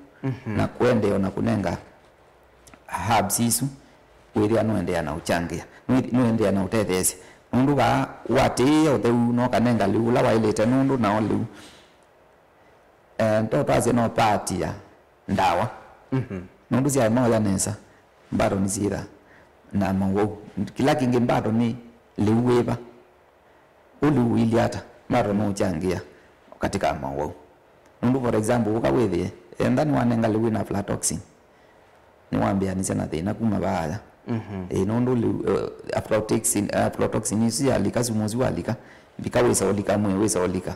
na kũendeea na kũnenga herbs isu, wĩthĩa nũendeea na ũkyangĩa, nũi-, nũendeea na ũtetheesya. Nũndũ vaa watĩĩa ũtheu na ũkanenga lĩu ũla waĩlĩte, nũndũ nao lĩu, eh, nto twasye no part ya ndawa. Nũndũ syaema ũya nesa, mbato nĩsyĩtha na mawau. Kĩla kĩngĩ mbato nĩ lĩu wĩva. Ũlĩu ũilyĩ ata? Mbato nũũkyangĩa katika mawau. Nũndũ, for example, ũka wĩthĩe, enda nĩwanenga lĩu wĩna aflatoxin, nĩwambĩanĩsya na thĩna kuma vaaya. Ĩĩ, nũndũ lĩu, eh, aflatoxin, eh, aflatoxin isu yalika, sumu ũsu walika, mbika wĩsa ũlika, mwĩĩ wĩsa ũlika.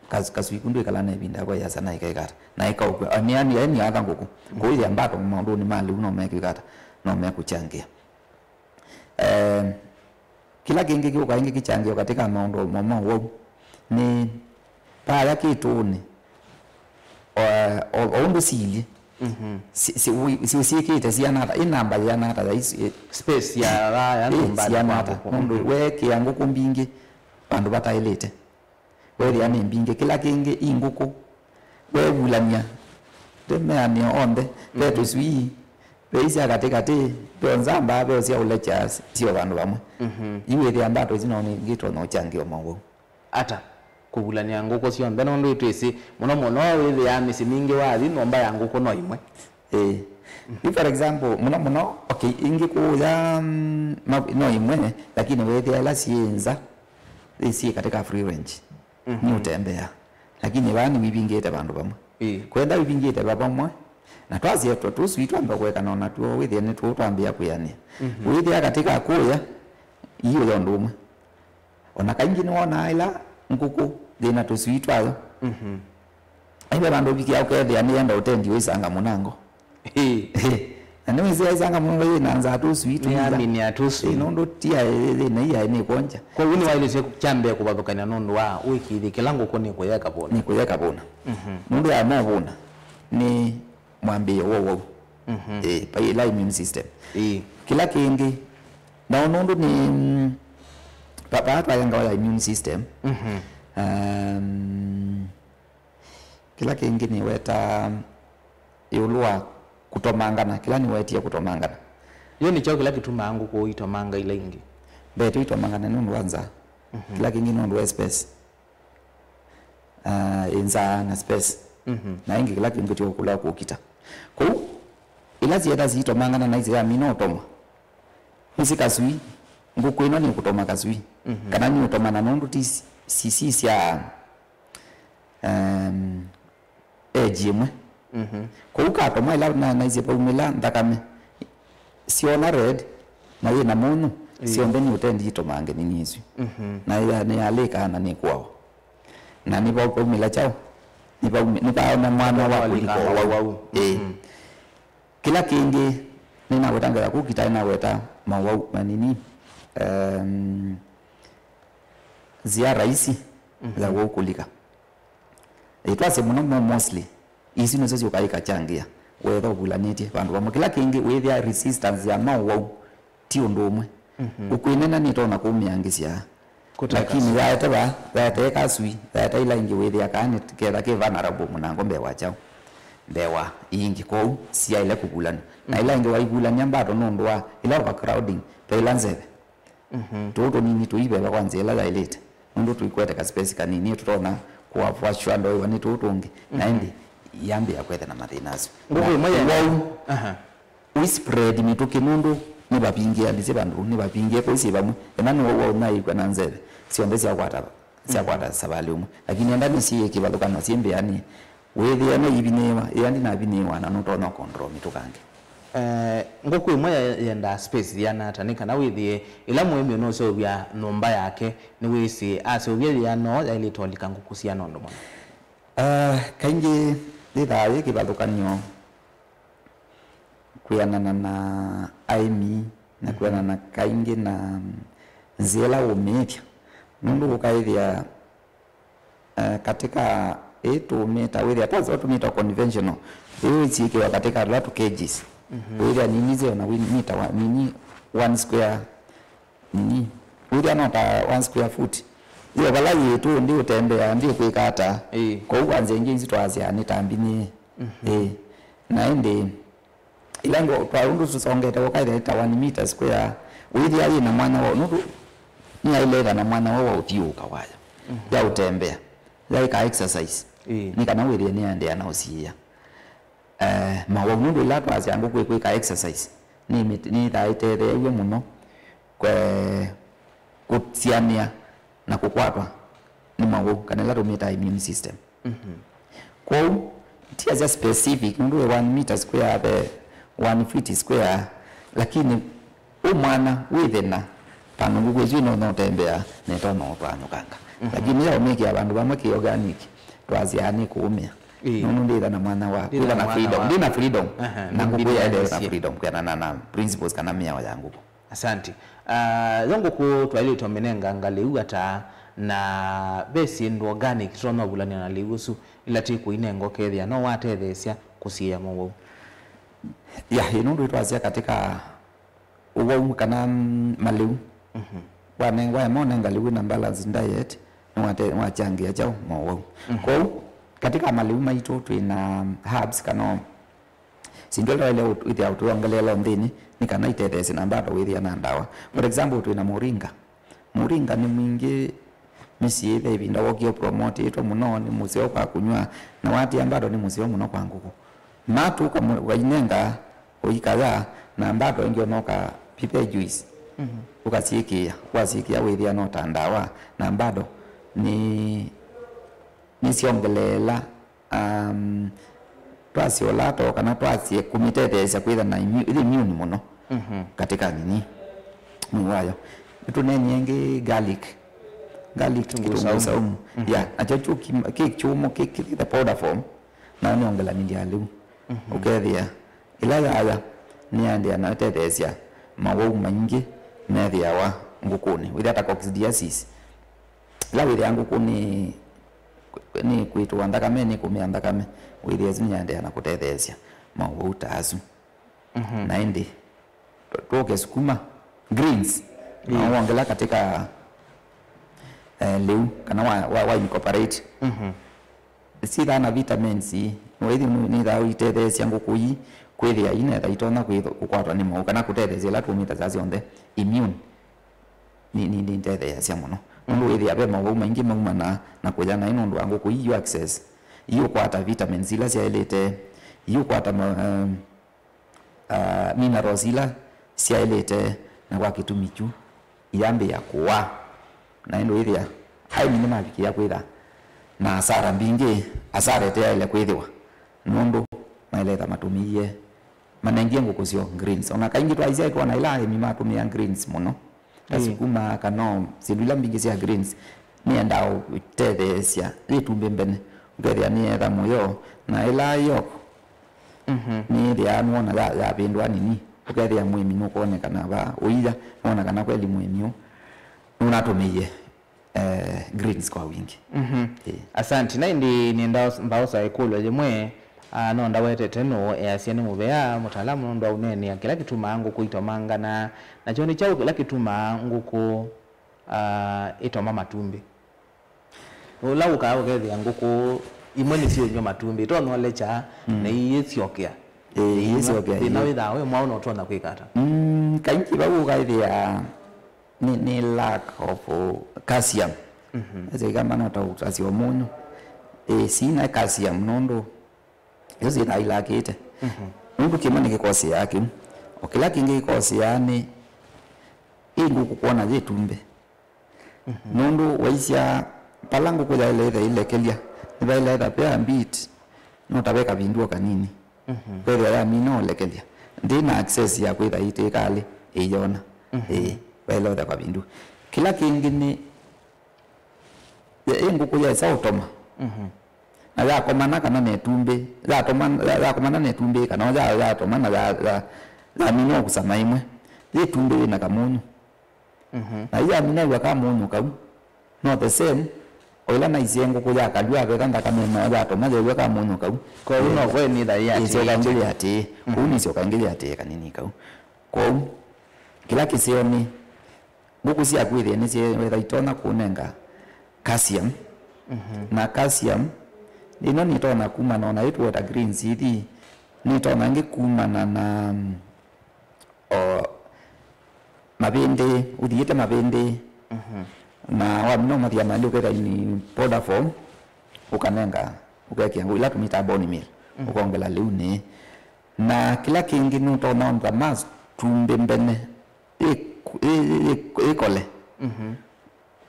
Kas-, kaswii ku ndwĩkala na ĩvinda yakwa yĩasa na ĩkaĩka ata? Na ĩkaũkw'a. Ah, nĩ yani, yani atha ngũkũ. Kũu ya mbato maũndũnĩ ma lĩu no mekwĩka ata? No mekũkyangĩa. Eh, kĩla kĩngĩ kĩũka ĩngĩ kĩkyangĩo katĩ ka maũndũ mo ma ũwau nĩ vaya kĩtũũnĩ, o, o, o ũndũ silyĩ, si-, si-, wi-, si-, syĩkĩte siana ata, ĩ namba yĩana ata ya isu, ĩ, space ya vaya ĩ, nyũmba siana ata, nũndũ weekĩa ngũkũ mbingĩ vandũ vataĩlĩte. Weethĩa nĩ mbingĩ. Kĩla kĩngĩ, i ngũkũ. Weevulany'a. Ve meanĩo onthe. Ve tũswii. Ve sya katĩ katĩ, ve o nzamba, ve o sya ũlekya, syo vandũ vamwe. Mhm. Yu wĩthĩa mbato isu no ningĩ itonya ũkyangĩwa mawau. Ata? Kũvulany'a ngũkũ syonthe, nũndũ nĩtwĩsĩ mũno mũno wĩthĩaa mĩsyĩ mingĩ wathi nyũmba ya ngũkũ no ĩmwe. Ĩĩ. Yu, for example, mũno mũno, okay, ingĩ kũũya, mm, ma- no imwe, lakini wĩthĩa ila syĩ nza, syĩ katika free range. Mhm. Nĩ ũtembea. Lakini vaa nĩ wĩvingĩte vandũ vamwe. Ĩĩ. Kwenda wĩvingĩte va vamwe, na twasya tũ- tũswii twamba kũekana o natuo, wĩthĩa nĩ tũũ twambĩĩa kwĩanĩa. Mhm. Wĩthĩa katika kũũya, iũya ũndũ ũmwe. O na kaingĩ nĩwonaa ĩla ngũkũ yĩ na tũswii twayo. Mhm. Ai, ve vandũ ũvikĩa ũkethĩa nĩyenda ũtendi ũisanga mũnango. Ĩ. Ĩ. Na nĩwĩsĩ aisanga mũnango yĩ na nzaa tũswii tũiya. Nĩyaminĩa tũswii. Ĩ, nũndũ ti yaĩ yĩ na iyaĩ nĩ kwonja. Kwoou nĩwaĩlĩsye kyambĩe kũvathũkany'a nũndũ wa ũĩkĩĩthye kĩla ngũkũ nĩkũyeka vũna. Nĩkũyeka vũna. Mhm. Nũndũ ya no vũna nĩ mwambĩĩo wa ũwau. Mhm. Ĩ, vai ĩla immune system. Ĩ. Kĩla kĩngĩ, na nũndũ nĩ, mm, pa- paa twayangawa ya immune system. Mhm. Um, kĩla kĩngĩ nĩweta ĩũlũ wa kũtomangana, kĩla nĩwetie kũtomangana. Yo nĩ kyaũ kĩla kĩtumaa ngũkũ itomanga ila ingĩ? Mbee tu itomangana nũndũ wa nzaa. Mhm. Kĩla kĩngĩ nũndũ wa space. Ah, ĩ nzaa na space. Mhm. Na ĩngĩ kĩla kĩngĩ tyo kũla kũkita. Kũu, ila syenda siitomangana na isĩ yamina ũtomwa. Nĩsĩ kaswii, ngũkũ ĩno nĩkũtoma kaswii. Mhm. Kana nĩũtomana nũndũ ti si- si- si sya, em, age ĩmwe. Mhm. Kwoou katoma ĩla na- naisye vaumĩla nthakame, syona red, na yĩ na mũnyũ, ĩĩ, syonthe nĩ ũtendi itomange nini isu. Mhm. Na ya- nĩyalĩkaa na nĩkũawa. Na nĩvaumĩla kyaũ? Nĩvaumĩ- nĩvaona mwana wa kũlika ũwau. Ĩĩ. Mhm. Kĩla kĩngĩ nĩnaweta ngetha kũkita, nĩnaweta mawau manini, em, nzĩa rahisi, mhm, ya wau kũlika. Ĩtwasye mũno mo mostly, isu nĩsyo syũkaa ikakyangĩa wetha ũvulanĩtye vandũ vamwe. Kĩla kĩngĩ wĩthĩa resistance ya mawau ti ũndũ ũmwe. Mhm. Ũkwĩnena nĩtonya kũmĩangĩsya. Kũteka. Lakini sui. Yaete va, yaete kasui, yaete ila ingĩ wĩthĩa kaa nĩ ketha kĩ vulnerable mũnango mbee wa kyaũ, mbee wa ingĩ. Kwoou syaĩle kũvulany'a. Na, mhm, ila ingĩ waivulany'a mbato nũndũ wa ila overcrowding, ve ila nzeve. Mhm. Tũũ tũnini tũiveva kwa nzĩa ĩla yaĩlĩte. Nũndũ tũikwete ka space kanini, tũtonya kũavwa shwa ndoĩwa nĩ tũũ tũngĩ. Na, mhm, ĩndĩ yambĩĩa kwetha na mathĩna asu. Ngũkũ ĩmwe ya- wau. Aha. Ũispread mĩtũkĩ nũndũ nĩvavingĩanĩsye vandũ, nĩvavingĩe kũisĩ vamwe. Ĩna nĩ wau naĩkw'a na nzeve, syonthe syakwata, syakwata savalĩ ũmwe. Lakini enda nĩsyĩe kĩvathũkano syĩ mbĩanĩ. Wĩthĩe no ivinĩĩwa, ĩya ndinavinĩĩwa na nũtonya control mĩtũkangĩ. Eh, ngũkũ ĩmwe ye- yendaa space yĩana ata? Nĩ kana wĩthĩe ĩla mũĩmi ũnũseũvya nyũmba yake, nĩwĩsĩ aseũvya yĩana ũũ yaĩlĩte ũlika ngũkũ siana ũndũ mũna. Ah, kaingĩ yĩthaa yĩ kĩvathũkany'o kwĩanana na aĩmi na, mhm, kwĩanana kaingĩ na, mm, nzĩa ĩla ũmĩĩthya. Nũndũ ũkaĩthĩa, eh, katika ĩĩ tũmĩta, wĩthĩa ta soo tũmĩta conventional, ĩĩ ĩsyĩkĩwa katika tũla tũ cages. Mhm. Wĩthĩa nini zeo na wĩ mita wa nini one square nini. Wĩthĩa no ta one square foot. Yo vala yĩ tu ndi ũtembea, ndi kwĩka ata. Ĩĩ. Kwoou kwa nzĩa ingĩ isu twasya nĩ ta mbinĩ. Mhm. Ĩĩ. Na ĩndĩ ila ngo twa ũndũ tũsongete ũkaĩthĩa ta one meter square. Wĩthĩa yĩ na mwanya wa nũndũ nĩyaĩle ĩtha na mwanya wa, wa ũthiũũka wayo. Mhm. Ya ũtembea. Ya ĩka exercise. Ĩĩ. Nĩ kana wĩthĩe nĩyaendeea na ũsiĩĩa. Eh, mawau nũndũ ĩla twasya ngũkũ ĩkwĩka exercise, nĩ mĩt- nĩyĩthaa ĩtetheew'e mũno kwe- kũsianĩa na kũkwatwa nĩ mawau, kana ĩla tũmĩtaa immune system. Mhm. Kwoou, ti asya specific, nũndũ wĩ one meter square, ve one feet square, lakini Ũ mwana wĩ thĩna, tondũ ngũkũ ĩsu ĩnonya ũtembea na ĩtonya ũtwaanyũkanga. Mhm. Lakini ya ũmĩkĩa vandũ vamwe kĩ organic, twasyaa nĩ kũũmĩa. Ĩĩ. Nũndũ ndĩtha na mwanya wa, ndĩtha na freedom. Ndĩ na freedom. Aha, na ngũkũ yaĩle na freedom kwĩanana na principles kana mĩao ya ngũkũ. Asante. Ah, yo ngũkũ twaĩlĩte ũmĩnenganga lĩu ata, na ve syĩndũ organic tũtonya ũvulany'a na lĩu ũsu ila twĩ kũinenga ũkethĩa no watetheesya kũsiĩĩa mowau? Ya, ĩ nũndũ twasya katika ũwau kana, mm, malĩu. Mhm. Wanengwa ema ũnenga lĩu wĩna balanced diet, nĩwate- nĩwachangĩa kyaũ? Mowau. Mhm. Kwoou, katika malĩu maitũ twĩna herbs kana Sindu ila waĩle wĩthĩa tũyongeleela nthĩnĩ nĩ kana itetheesye na bado wĩthĩa na ndawa. For example, twĩ na mũringa. Mũringa nĩ mwingĩ mĩsyĩ, ve ĩvinda wokie ũpromotĩtwe mũno nĩ mũseo kwa kũnyw'a, na watia bado nĩ mũseo mũno kwa ngũkũ. Matũ ũkainenga ũikaya, na bado ĩngĩ ona ũkapipe juice, ũkasyĩkĩa, wasyĩkĩa wĩthĩa no ta ndawa, na bado nĩ nĩsyongeleela, um, twasye ũlato kana twasye kũmĩtetheesya kwĩtha na immu-, ĩthĩ immune mũno katika nini mwĩĩ wayo. Nĩtũneenie ĩngĩ garlic. Garlic, kitunguu saumu. Kitunguu saumu. Ya, nakyo kyu ki-, kĩ kyũmũ, kĩ, kĩ the powder form, na nĩongelanĩlya lĩu. Ũkethĩa ĩla yaya nĩyaendeea na ĩtetheesya mawau maingĩ methĩawa ngũkũnĩ. Wĩthĩa ta coccidiasis, ĩla wĩthĩa ngũkũ nĩ, nĩ kwĩtũa nthakame, nĩ kũmĩa nthakame, wĩthĩa ĩsu nĩyaendeea na kũtetheesya mawau ta asu. Na ĩndĩ tũke sukuma, greens, na wongela katika, eh, lĩu, kana wa, wa, wa incorporate. Syĩthaa na vitamins ii, waithi nĩthaa ũitetheesya ngũkũ ii kwĩthĩa inetha itonya kwĩtho-, kũkwatwa nĩ mawau, kana kũtetheesya ĩla tũmĩtasya syonthe immune. Nĩ, nĩ, nĩndetheeasya mũno. Nũndũ wĩthĩa ve mawau maingĩ maumanaa na kũya naĩ nũndũ wa ngũkũ ii yu access. Iũkwata vitamins ila syaĩlĩte, iũkwata ma-, um, uh, minerals ila syaĩlĩte, na kwa kĩtumi kyu iyambĩĩa kũaa. Na ĩndĩ wĩthĩa aĩmi nĩmavikĩa kwĩtha na asara mbingĩ, asara ĩteaĩle kwĩthĩwa, nũndũ maĩletha matũmĩie, manengie ngũkũ syoo greens. Ona kaingĩ twaisyaĩ twona ĩla aĩmi matũmĩa greens mũno, ta sukuma, kana syĩndũ ila mbingĩ sya greens, nĩendaa ũtetheesya yĩtumbĩ mbene, ũkethĩa nĩyetha mũyo, na ĩla yoko nĩĩthĩaa nĩwona ya, yavĩndũa nini, ũkethĩa mũĩmi nũkwonekana va ũia, nĩwona kana kweli mũĩmi ũũ nũnatũmĩie eh, greens kwa wingi. Mhm. Ĩĩ. Asante. Na ĩndĩ nĩenda os-, mbaosa ĩkũlyo yĩmwe, ah, no ndawetete nũũ easya nĩ mũvea mũtaalamu nũndũ wa ũneenea kĩla kĩtumaa ngũkũ itomangana, nakyo nĩ kyaũ kĩla kĩtumaa ngũkũ, ah, itoma matumbĩ? Ũla ũkaa ũkethĩa ngũkũ imwe nĩsyĩũnywa matumbĩ, itonya ũlekya na iyĩsyokea. Ĩĩ, iyĩsyokea, thĩna ĩĩ. Wĩthaa wĩ mwaũ na ũtonya kwĩka ata? Mm, kaingĩ vau ũkaĩthĩa nĩ, nĩ lack of, uh, calcium. Mhm. Ĩsyo ikamba no ta ũtasya mũnyũ. Ĩ, sina calcium nũndũ isu syĩthaa ilakĩte. Mhm. Nũndũ kĩmwe nĩkĩkoseaa kĩu. O kĩla kĩngĩ kĩkoseaa nĩ ĩ ngũkũ kwona yĩtumbĩ. Mhm. Nũndũ waisya vala ngũkũ yaĩle ĩtha ĩlekelya, nĩvaĩle ĩtha ve a bit, no ta ve kavindu o kanini. Mhm. Kwĩthĩa yamina ũlekelya, ndĩ na access ya kwĩtha ĩitĩkalĩ ĩyona. Mhm. Ĩĩ, vaĩle ũtha kavindu. Kĩla kĩngĩ nĩ, ĩ ngũkũ yaĩsa ũtoma. Mhm. Na yakomana kana na ĩtumbĩ, yatoma, ya-, yakomana na ĩtumbĩ, kana ya-, yatoma na ya-, ya-, yamina ũkusama ĩmwe. Yĩtumbĩ yĩna kamũnyũ. Mhm. Na iyamina ĩw'a kamũnyũ kau. No the same, o ĩla naisye ngũkũ yakalw'a aveka nthakame no yatoma yew'a kamũnyũ kau. Kwoou no kweli nĩtha ĩatĩĩte. Ĩsyoka ngĩ yĩatĩĩe. Mhm. Kũu nĩsyoka ngĩ yĩatĩĩe kanini kau. Kwoou, kĩla kĩseo nĩ, ngũkũ syaku ĩthĩe nĩsyĩwetha itonya kũnenga calcium. Mhm. Na calcium, ĩno nĩtonya kumana ona ĩtweta greens ithi, nĩtonya ĩngĩ kumana na, mm, o mavĩndĩ, ũthiĩte mavĩndĩ, mhm, na wamina ũmathia malĩ ũkethĩa nĩ powder form, ũkanenga, ũkekĩa ngũ ila tũmĩtaa bone meal, mhm, ũkongela lĩunĩ. Na kĩla kĩngĩ nũtonya ontha matumbĩ mbene ĩ-, ĩ-, ĩ-, ĩkole. Mhm.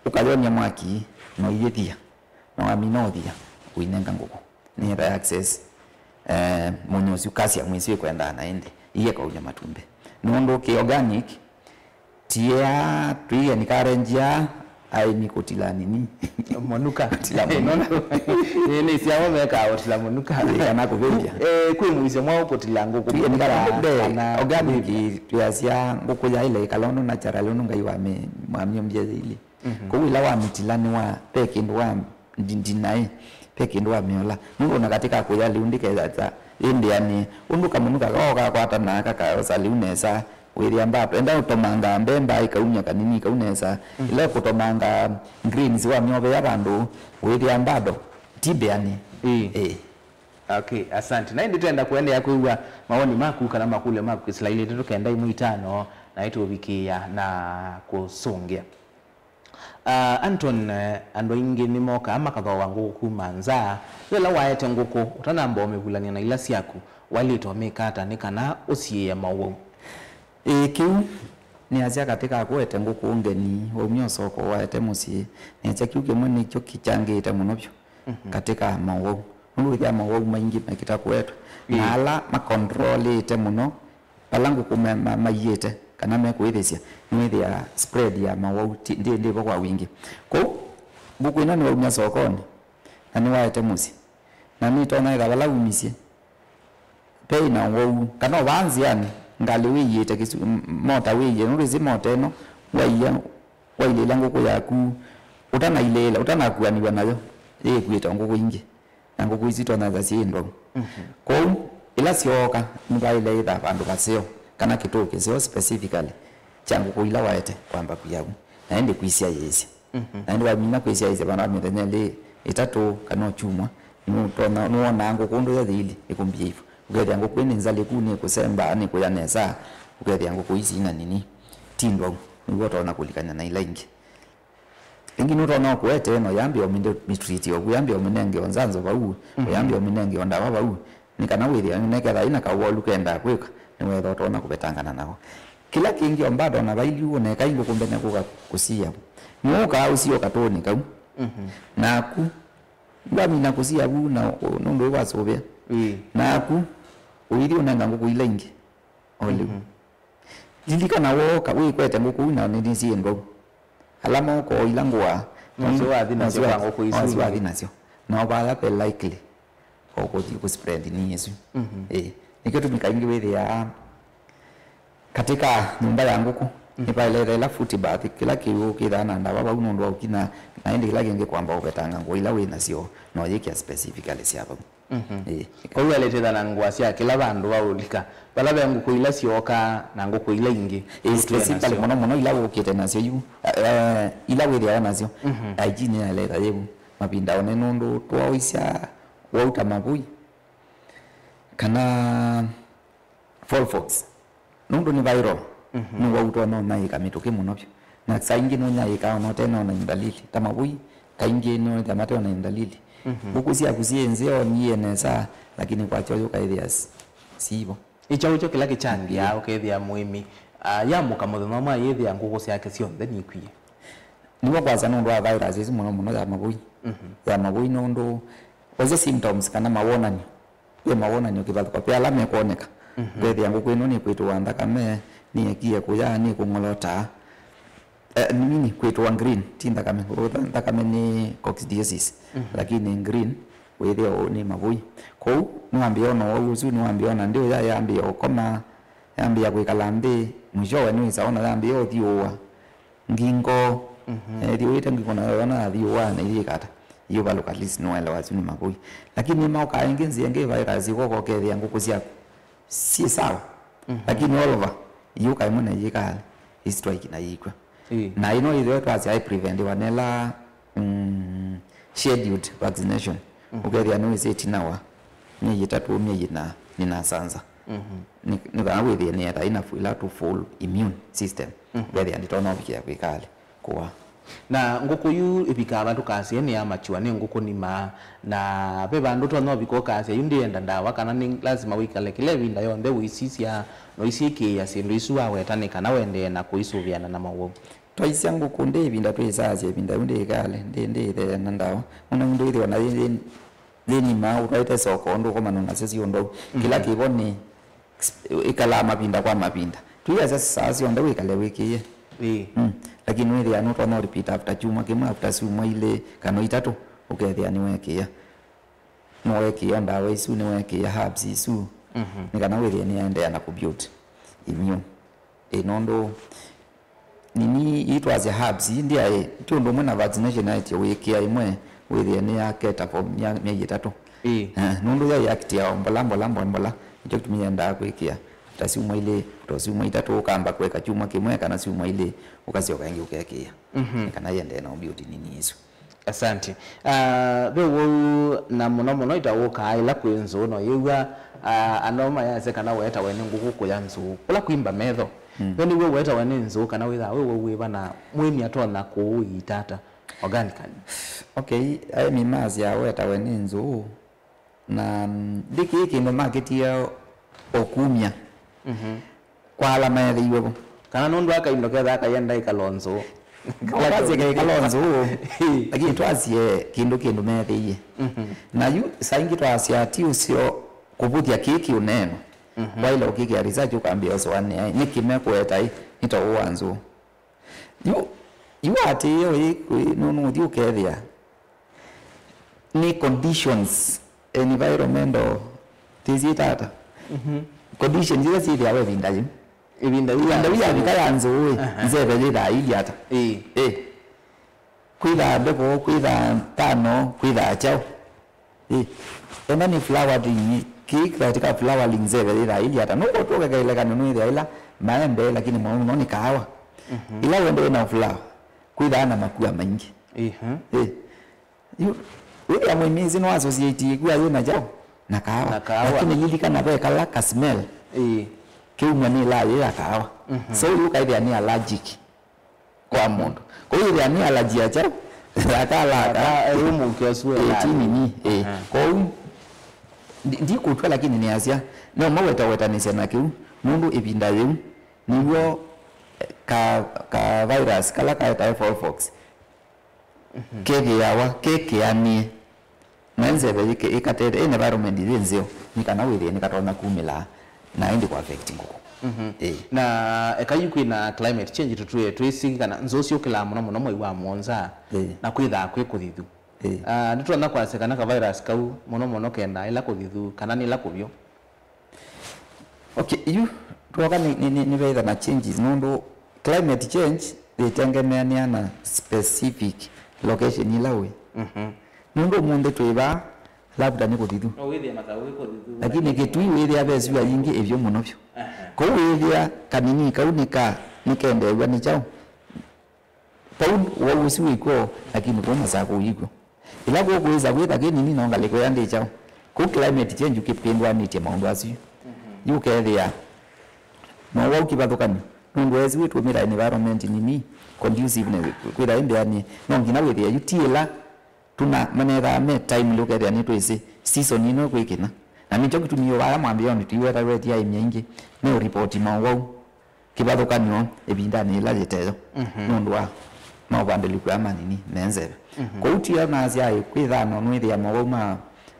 Ũkayonia mwaki, no iyĩthia. Na wamina ũthia, ũinenga ngũkũ. Nĩyetha access, eh, mũnyũ ũsu, calcium ĩsu ĩkwendaa na ĩndĩ. Iye kaunya matumbĩ. Nũndũ kĩ organic, tiea, tũiye nĩkarenjia, aĩmi kũtila nini. Mũnuka. Kũtila mũnuka. Nĩ, nĩ syao mekaa kũtila mũnuka. Ĩ, kana kũvĩvya. Eh, kwĩ mũisyo mwaũ kũtila ngũkũ? Tũiye mũnuka nĩkarenjia, kana organic, kũvĩvya? Twĩasya ngũkũ yaĩle ĩkala ũndũ natural, ũndũ Ngai wamĩ-, wamĩũmbie yĩilye. Mhm. Kwoou ĩla wamĩtila nĩwa, ve kĩndũ wa ndi-, ndinaĩ, ve kĩndũ wamĩola. Nũndũ ona katĩ ka kũya lĩu ndĩkethata ĩndĩanĩe. Ũndũ kamũnuka kao kakwatana kakaosa lĩu nesa, wĩthĩa mbato. Enda ũtomangaa mbemba ĩkaumya kanini kau nesa. Mhm. Ĩla ũkũtomanga greens wamyovea vandũ, wĩthĩa mbato, ti mbĩanĩe. Ĩĩ. Ĩĩ. Okay, asante. Na ĩndĩ twenda kũendeea kwĩw'a mawoni maku kana makũlyo maku kĩsila ilĩ tũtũ kenda imwe itano, na ĩtũvikĩĩa na kũsũngĩa. Ah, Anton, eh, andũ aingĩ nĩmokaa makathooa ngũkũ kuma nza. Yĩla waete ngũkũ, ũtanamba ũmĩvulany'a na ila syaku, waĩlĩte ũmĩka ata nĩ kana ũsiĩĩe mowau? Ĩĩ, kĩu nĩasya katĩ ka kũete ngũkũ ngeni, waumya ũsoko waete mũsyĩ, nĩasya kĩu kĩmwe nĩkyo kĩkyangĩĩte mũno vyũ katĩ ka mowau. Nũndũ wĩthĩa mowau maingĩ mekĩta kũetwa, na ala makontrolĩte mũno vala ngũkũ me- ma- maiĩte kana mekũĩthĩsya, nĩwĩthĩa spread ya mowau ti- ndĩ ndĩvo kwa wingĩ. Kwoou ngũkũ ĩno nĩwaumya sokonĩ na nĩwaete mũsyĩ, na nĩtonya ĩtha vala umisye, peĩ na ũwau, kana o vaa nzĩanĩ, ngalĩ wĩiĩte kĩsu- m- mota wĩiĩte, nũndũ ĩsĩ mota ĩno waia, wailĩĩla ngũkũ yaku, ũtanailĩĩla, ũtanakuanĩw'a nayo, yĩĩkuĩte o ngũkũ ingĩ, na ngũkũ isu itonya ĩtha syĩ ndwau. Kwoou ĩla syooka, nĩvaĩle ĩtha vandũ vaseo kana kĩtũũ kĩseo specifically kya ngũkũ ila waete kwamba kwia vu, na ĩndĩ kwisyaĩĩsya. Na ĩndĩ wamina kwĩsyaĩĩsya vana va mĩthenya ĩlĩ, ĩtatũ, kana o kyumwa, nũtonya- nũwonaa ngũkũ ũndũ yo yĩilye ĩkũmbie ivu. Ũkethĩa ngũkũ ĩĩ nĩ nzalĩku, nĩkũsemba, nĩkũya nesa, ũkethĩa ngũkũ ii syĩna nini, ti ndwau, nĩw'o ũtonya kũlikany'a na ila ingĩ. Ĩngĩ nũtonya ũkũete ĩno, yambĩa ũmĩtreat ovu, yambĩa ũmĩnenge o nzanzo vau, ũyambĩa ũmĩnenge o ndawa vau, nĩ kana wĩthĩe nĩketha ĩna kawolu kendaa kwĩka, nĩwetha ũtonya kũvetangana nako. Kĩla kĩngĩ o bado ona vailiu ũneka ingũkũ mbene kũka kũsia, nĩwũkaa ũsie o katũũnĩ kau. Naku ndwamina kũsia vu na ũ- nũndũ wĩ wasũvĩa. Ĩĩ. Naku ũithi ũnenga ngũkũ ila ingĩ o lĩu. Lilikana wooka wĩkwete ngũkũ na nĩ- nĩsyĩ ndwau. Ala moko ila ngũa, Nosyo wathi nasyo nosyo kwa ngũkũ isu nosyo wathi ingĩ. Nasyo. No vaya ve likely o kũthi kũspread ni ĩsu. Ĩĩ. Nĩkyo tumi kaingĩ wĩthĩaa katika nyũmba ya ngũkũ, nĩvaĩle ĩtha ĩla foot bath, kĩla kĩw'ũ kĩthaa na ndawa vau nũndũ wa ũkina, na ĩndĩ kĩla kĩngĩ kwamba ũvetanga ngũa ila wĩ nasyo, na ũyĩkĩa specifically sya vau. Ĩĩ. Kwoou waĩlĩte ĩtha na ngũa sya kĩla vandũ vaũlika, vala ve ngũkũ ila syookaa na ngũkũ ila ingĩ. Ĩĩ, ũtwĩe specifically nasyo. Mũno mũno ila wũkĩte nasyo yu, eh, ila wĩthĩawa nasyo, hygiene yaĩle ĩtha yĩ vu mavinda one nũndũ twaũisya wauta mavũi kana Fowl pox. Nũndũ nĩ viral, nũwau ũtonya ũnyaĩĩka mĩtũkĩ mũno vyũ. Na saa ingĩ nũnyaĩĩkaa ona ũtenaona indalili. Ta mavũi, kaingĩ nĩwĩthĩa mateona indalili. Ngũkũ syaku syĩ nzeo, niĩe nesa, lakini kwakya ũyũ ũkaĩthĩa s- siivo. Nĩ kyaũ kyo kĩla kĩkyangĩaa ũkethĩa mũĩmi, ah, yamũka mũthenya ũmwe ayĩthĩa ngũkũ syake syonthe nikwie? Nĩw'o kwasya nũndũ wa virus ĩsu mũno mũno ya mavũi. Ya mavũi nũndũ wasya symptoms kana mawonany'o. Ve mawonany'o kĩvathũko ve ala mekwoneka. Ũkethĩa ngũkũ ĩno nĩkwĩtũwa nthakame, nĩekie kũya, nĩkũng'olota. Eh, nini, kwĩtũwa green, ti nthakame. Nthakame nĩ coccidiosis, lakini green wĩthĩa nĩ mavũi. Kwoou nĩwambĩa ona ũwau ũsu, nĩwambĩa ona ndĩũya, yambĩa ũkoma, yambĩa kwĩkala nthĩ, mwishowe nĩwĩsa ona yambĩa ũthiũũa ngingo. Ethĩwa wĩte ngingo nayo yona yathiũũa na iyĩka ata? Yĩũvalũka, at least nĩwaelewa asu nĩ mavũi. Lakini nĩmaũkaa ĩngĩ nzĩa ĩngĩ virus ĩkoka ũkethĩa ngũkũ syaku syĩ sawa. Lakini all over, yĩũka ĩmwe na iyĩka ĩ strike na yĩkw'a. Ĩĩ. Na ĩno ĩthĩwe twasya ĩ preventiwa nela, mm, scheduled vaccination. Ũkethĩa nĩwĩsĩ ĩtina wa myei ĩtatũ, myei ĩna, nĩnasanza. Nĩ nĩ kana wĩthĩe nĩyenda ĩna fu- ila tu full immune system. Ũkethĩa ndĩtonya ũvikĩa kwĩkalĩ kũwa. Na ngũkũ yu ĩvikaa va tũkasye nĩ ya mature, nĩ ngũkũ nima, na ve vandũ ũtonya ũvika ũkasya yu ndĩenda ndawa, kana nĩ lasima wĩkale kĩla ĩvinda yonthe ũisisya na ũisyĩkĩĩa syĩndũ isu waweta nĩ kana ũendee na kũisũvĩana na mawau? Twaisya ngũkũ ndĩ ĩvinda twĩsaasya ĩvinda yu ndĩkalĩ, ndĩ ndĩĩtheea na ndawa. Ũna yu ndwĩthĩwa na yĩ- yĩ- yĩnimaa ũtwaĩte soko ũndũ ũkomana nasyo syĩ ũndwau. Kĩla kĩvo nĩ ĩkalaa mavinda kwa mavinda. Tũiasya saa syonthe wĩkale wĩkĩie. Ĩĩ. Mm. Lakini wĩthĩa nũtonya repeat after kyumwa kĩmwe, after syumwa ilĩ, kana itatũ, ũkethĩa nĩwekĩia. Nĩwekĩia ndawa isu, nĩwekĩia herbs isu, nĩ kana wĩthĩe nĩyaendeea na kũbuild immune. Ĩ, nũndũ nini ii twasya herbs ii ndyaĩ, ti ũndũ ũmwe na vaccination yaĩtye wĩkĩa ĩmwe wĩthĩe nĩ ya cater for mya- myei ĩtatũ. Ĩĩ. Eh, nũndũ yo ĩactia o mbola mbola mbola mbola, nĩkyo kĩtumi yendaa kwĩkĩa ta syumwa ilĩ, to syumwa itatũ, ũkamba kũeka kyumwa kĩmwe kana syumwa ilĩ, ũkasyoka ĩngĩ ũkekĩa. Nĩ kana yendee na ũbuild nini isu. Asante. Ah, ve ũwau na mũno mũno ĩtawũkaa ĩla kwĩ nzũũ no yĩw'a, ah, andũ mayasya kana wetawe nĩ ngũkũ kũya nzũũ. Kũla kwimba metho. Mm. Ve nĩw'o wetawe nĩ nzũũ kana wĩthaa wĩ ũwau wĩva na mũĩmi atonya kũũiita ata organically? Okay, aĩmi masya wetawe nĩ nzũũ. Na, mm, ndĩ kĩĩ kĩndũ makĩtie o kumya. Mhm. Kwa ala maeethĩiwe vo. Kana nũndũ wa kaindo kethaa kayenda ĩkala nzũũ. Ũkasya kaikala nzũũ, lakini twasye kĩndũ kĩndũ meethĩie. Mhm. Na yu saa ingĩ twasya ti ũseo kũvũthya kĩĩ kĩũneeno. Mhm. Waĩle ũkĩkĩa research ũkambĩa ũsũanĩa, nĩkĩ mekũweta ĩ, nĩ ta ũũ wa nzũũ. Yu, yu atĩĩo ĩ, ĩ, nũ-, nũthi ũkethĩa nĩ conditions, environmental, tĩsyĩta ata? Mhm. Conditions ila syĩthĩawa ĩvinda yĩu. Ĩvinda yu ĩvinda yu yavika ya nzũũ ĩ, aha, nzeve yĩthaa ĩilyĩ ata? Ĩĩ. Ĩ. Kwĩthaa mbeko, kwĩthaa tano, kwĩthaa kyaũ. Ĩ, enda nĩ flowering, kĩĩ katika flowering nzeve yĩthaa ĩilyĩ ata? Nũkũtũka kelekany'o nũĩthĩa ĩla maembe, lakini mũno mũno nĩ kaawa. Mhm. Ĩla wende wĩna flower, kwĩthaa na makua maingĩ. Ĩhĩ. Ĩ, yu, wĩthĩa mũĩmi ĩsĩ nũ associate ĩkua yĩ na kyaũ? Na kaawa. Na kaawa. Lakini lilikana ve kala ka smell. Ĩ. Kĩumwa nĩ ĩlaa yĩ ya kaawa. Mhm. So, yu kaĩthĩa nĩ allergic kwa mũndũ. Kwoou ĩthĩa nĩ allergy ya kyaũ? Ya kala aka. Aka, eh, wĩ mũuke ũsu wĩ ĩĩ, allergy. Ti nini, ĩĩ. Aha. Kwoou, ndi-, ndikũtw'a, lakini nĩasya, no mawetewetanĩsya na kĩu, nũndũ ĩvinda yĩu, nĩw'o, eh, ka, ka virus, kala kaetae Fowl Pox, mhm, kethĩawa ke kĩanĩe. Na nzeve yĩke-, ĩkatethya, ĩ environment yĩ nzeo, nĩ kana wĩthĩe nĩkatonya kumĩla na ĩndĩ kũ affect ngũkũ. Mhm. Ĩĩ. Na eka yu kwĩna climate change, tũtwĩe twĩsĩ kana nzũũ syũkĩlaa mũno mũno mwei wa mũonza, ĩĩ, na kwĩthaa kwĩ kũthithu. Ĩĩ. Ah, nĩtũtonya kwasya kana ka virus kau mũno mũno kendaa ĩla kũthithu kana nĩ ĩla kũvyũ? Okay, yu, twoka nĩ, nĩ, nĩ, nĩveĩtha na changes, nũndũ climate change yĩtengemeanĩa na specific location ĩla ũĩ. Mhm. Nũndũ ũmũnthĩ twĩ vaa, labda nĩ kũthithu. No wĩthĩe mathaũ wĩ kũthithu. Lakini Kitui wĩthĩa ve syũa yingĩ ĩvyũ mũno vyũ. Aha. Kũu wĩthĩa kanini kau nĩ ka, nĩkendeew'a nĩ kyaũ? Vau ũwau ũsu wĩ kw'o, lakini kũu Masakũ yĩ kw'o. Ĩla kũu kũĩsa kwĩtha kĩnini no ngalĩko ya ndĩ kyaũ. Kũu climate change ũkĩpĩndũanĩtye maũndũ asu. Mhm. Yu ũkethĩa mowau kĩvathũkany'o, nũndũ esi wĩtũmĩla environment nini, conduciveness, kwĩtha ĩ mbĩanĩe. No nginya wĩthĩe yu ti ĩla tũna manethaa me timely ũkethĩa nĩtwĩsĩ season ĩno ĩkwĩkĩna. Na nĩkyo kĩtumi vaya mwambĩĩonĩ tũiweta weti aĩmi aingĩ meũripoti mowau kĩvathũkany'o ĩvindanĩ yĩla yĩteyo, mhm, nũndũ wa maũvandĩlĩku aa manini me nzeve. Mhm. Kwoou ti ĩla nasya ĩ kwĩthana nũĩthĩa mowau ma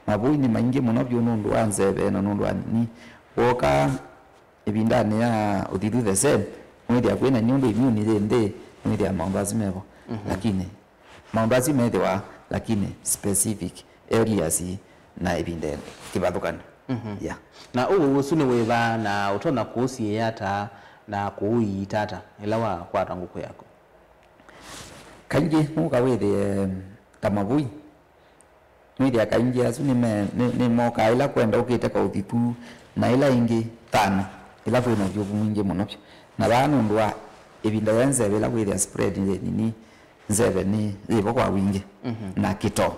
mavũi nĩ maingĩ mũno vyũ nũndũ wa nzeve na nũndũ wa nini. Wooka ĩvindanĩ ya ũthithu the same, nũĩthĩa kwĩna nĩ ũndũ immune yĩ nthĩ, nũĩthĩa maũndũ asu mevo. Mhm. Lakini maũndũ asu methĩwa, lakini specific areas na ĩvinda kĩvathũkany'o. Mhm. Yeah. Na ũwau ũsu nĩ wĩva, na ũtonya kũũsiĩĩa ata na kũũiita ata ĩla wakwata ngũkũ yaku? Kaingĩ nũka wĩthĩe ta mavũi, nĩwĩthĩa kaingĩ asu nĩme-, nĩ, nĩmokaa ĩla kwenda ũkĩte kaũthithu, na ĩla ĩngĩ thana, ĩla kwĩna ũvyũvu mwingĩ mũno vyũ. Na vaa nũndũ wa ĩvinda ya nzeve ĩla kwĩthĩa spread yĩ nini, nzeve nĩ yĩvo kwa wingĩ, mhm, na kĩtoo.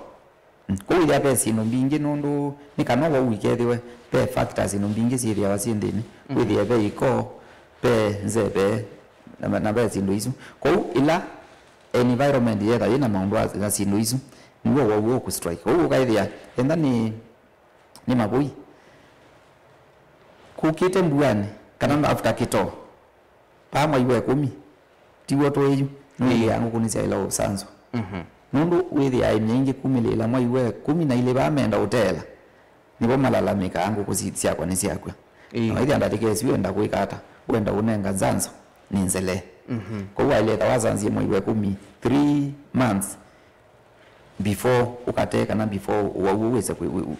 Mm. Kũu wĩthĩa ve syĩndũ mbingĩ nũndũ nĩ kana ũwau ũikethĩwe, ve factors syĩndũ mbingĩ syĩthĩawa syĩ nthĩnĩ. Mm. Wĩthĩe ve ĩko, ve nzeve, na, na ve syĩndũ isu. Kwoou ĩla environment yetha yĩ na maũndũ a, na syĩndũ isu, nĩw'o ũwau ũkũstrike. Kwoou ũkaĩthĩa, enda nĩ, nĩ mavũi. Kũkĩte mbuanĩ, kana after kĩtoo, vaa mwai wa ĩkũmi, tiw'o tũĩ yu, nĩwĩthĩaa ngũkũ nĩsyaĩle ũsanzwa. Mhm. Nũndũ wĩthĩaa aĩmi aingĩ kumĩlĩĩla mwai wa ĩkũmi na ilĩ vaa meenda ũteela, nĩvo malalamĩkaa ngũkũ si-, syakwa nĩsyakw'a. Ĩĩ. Na waĩthĩa ndatĩka ĩsu wenda kwĩka ata? Wenda ũnenga nzanzo nĩ nzele. Mhm. Kwoou waĩle ĩtha wasanzie mwai wa ĩkũmi, three months before ũkatee kana before ũwau ũũ wĩse kwĩ-, wĩ-,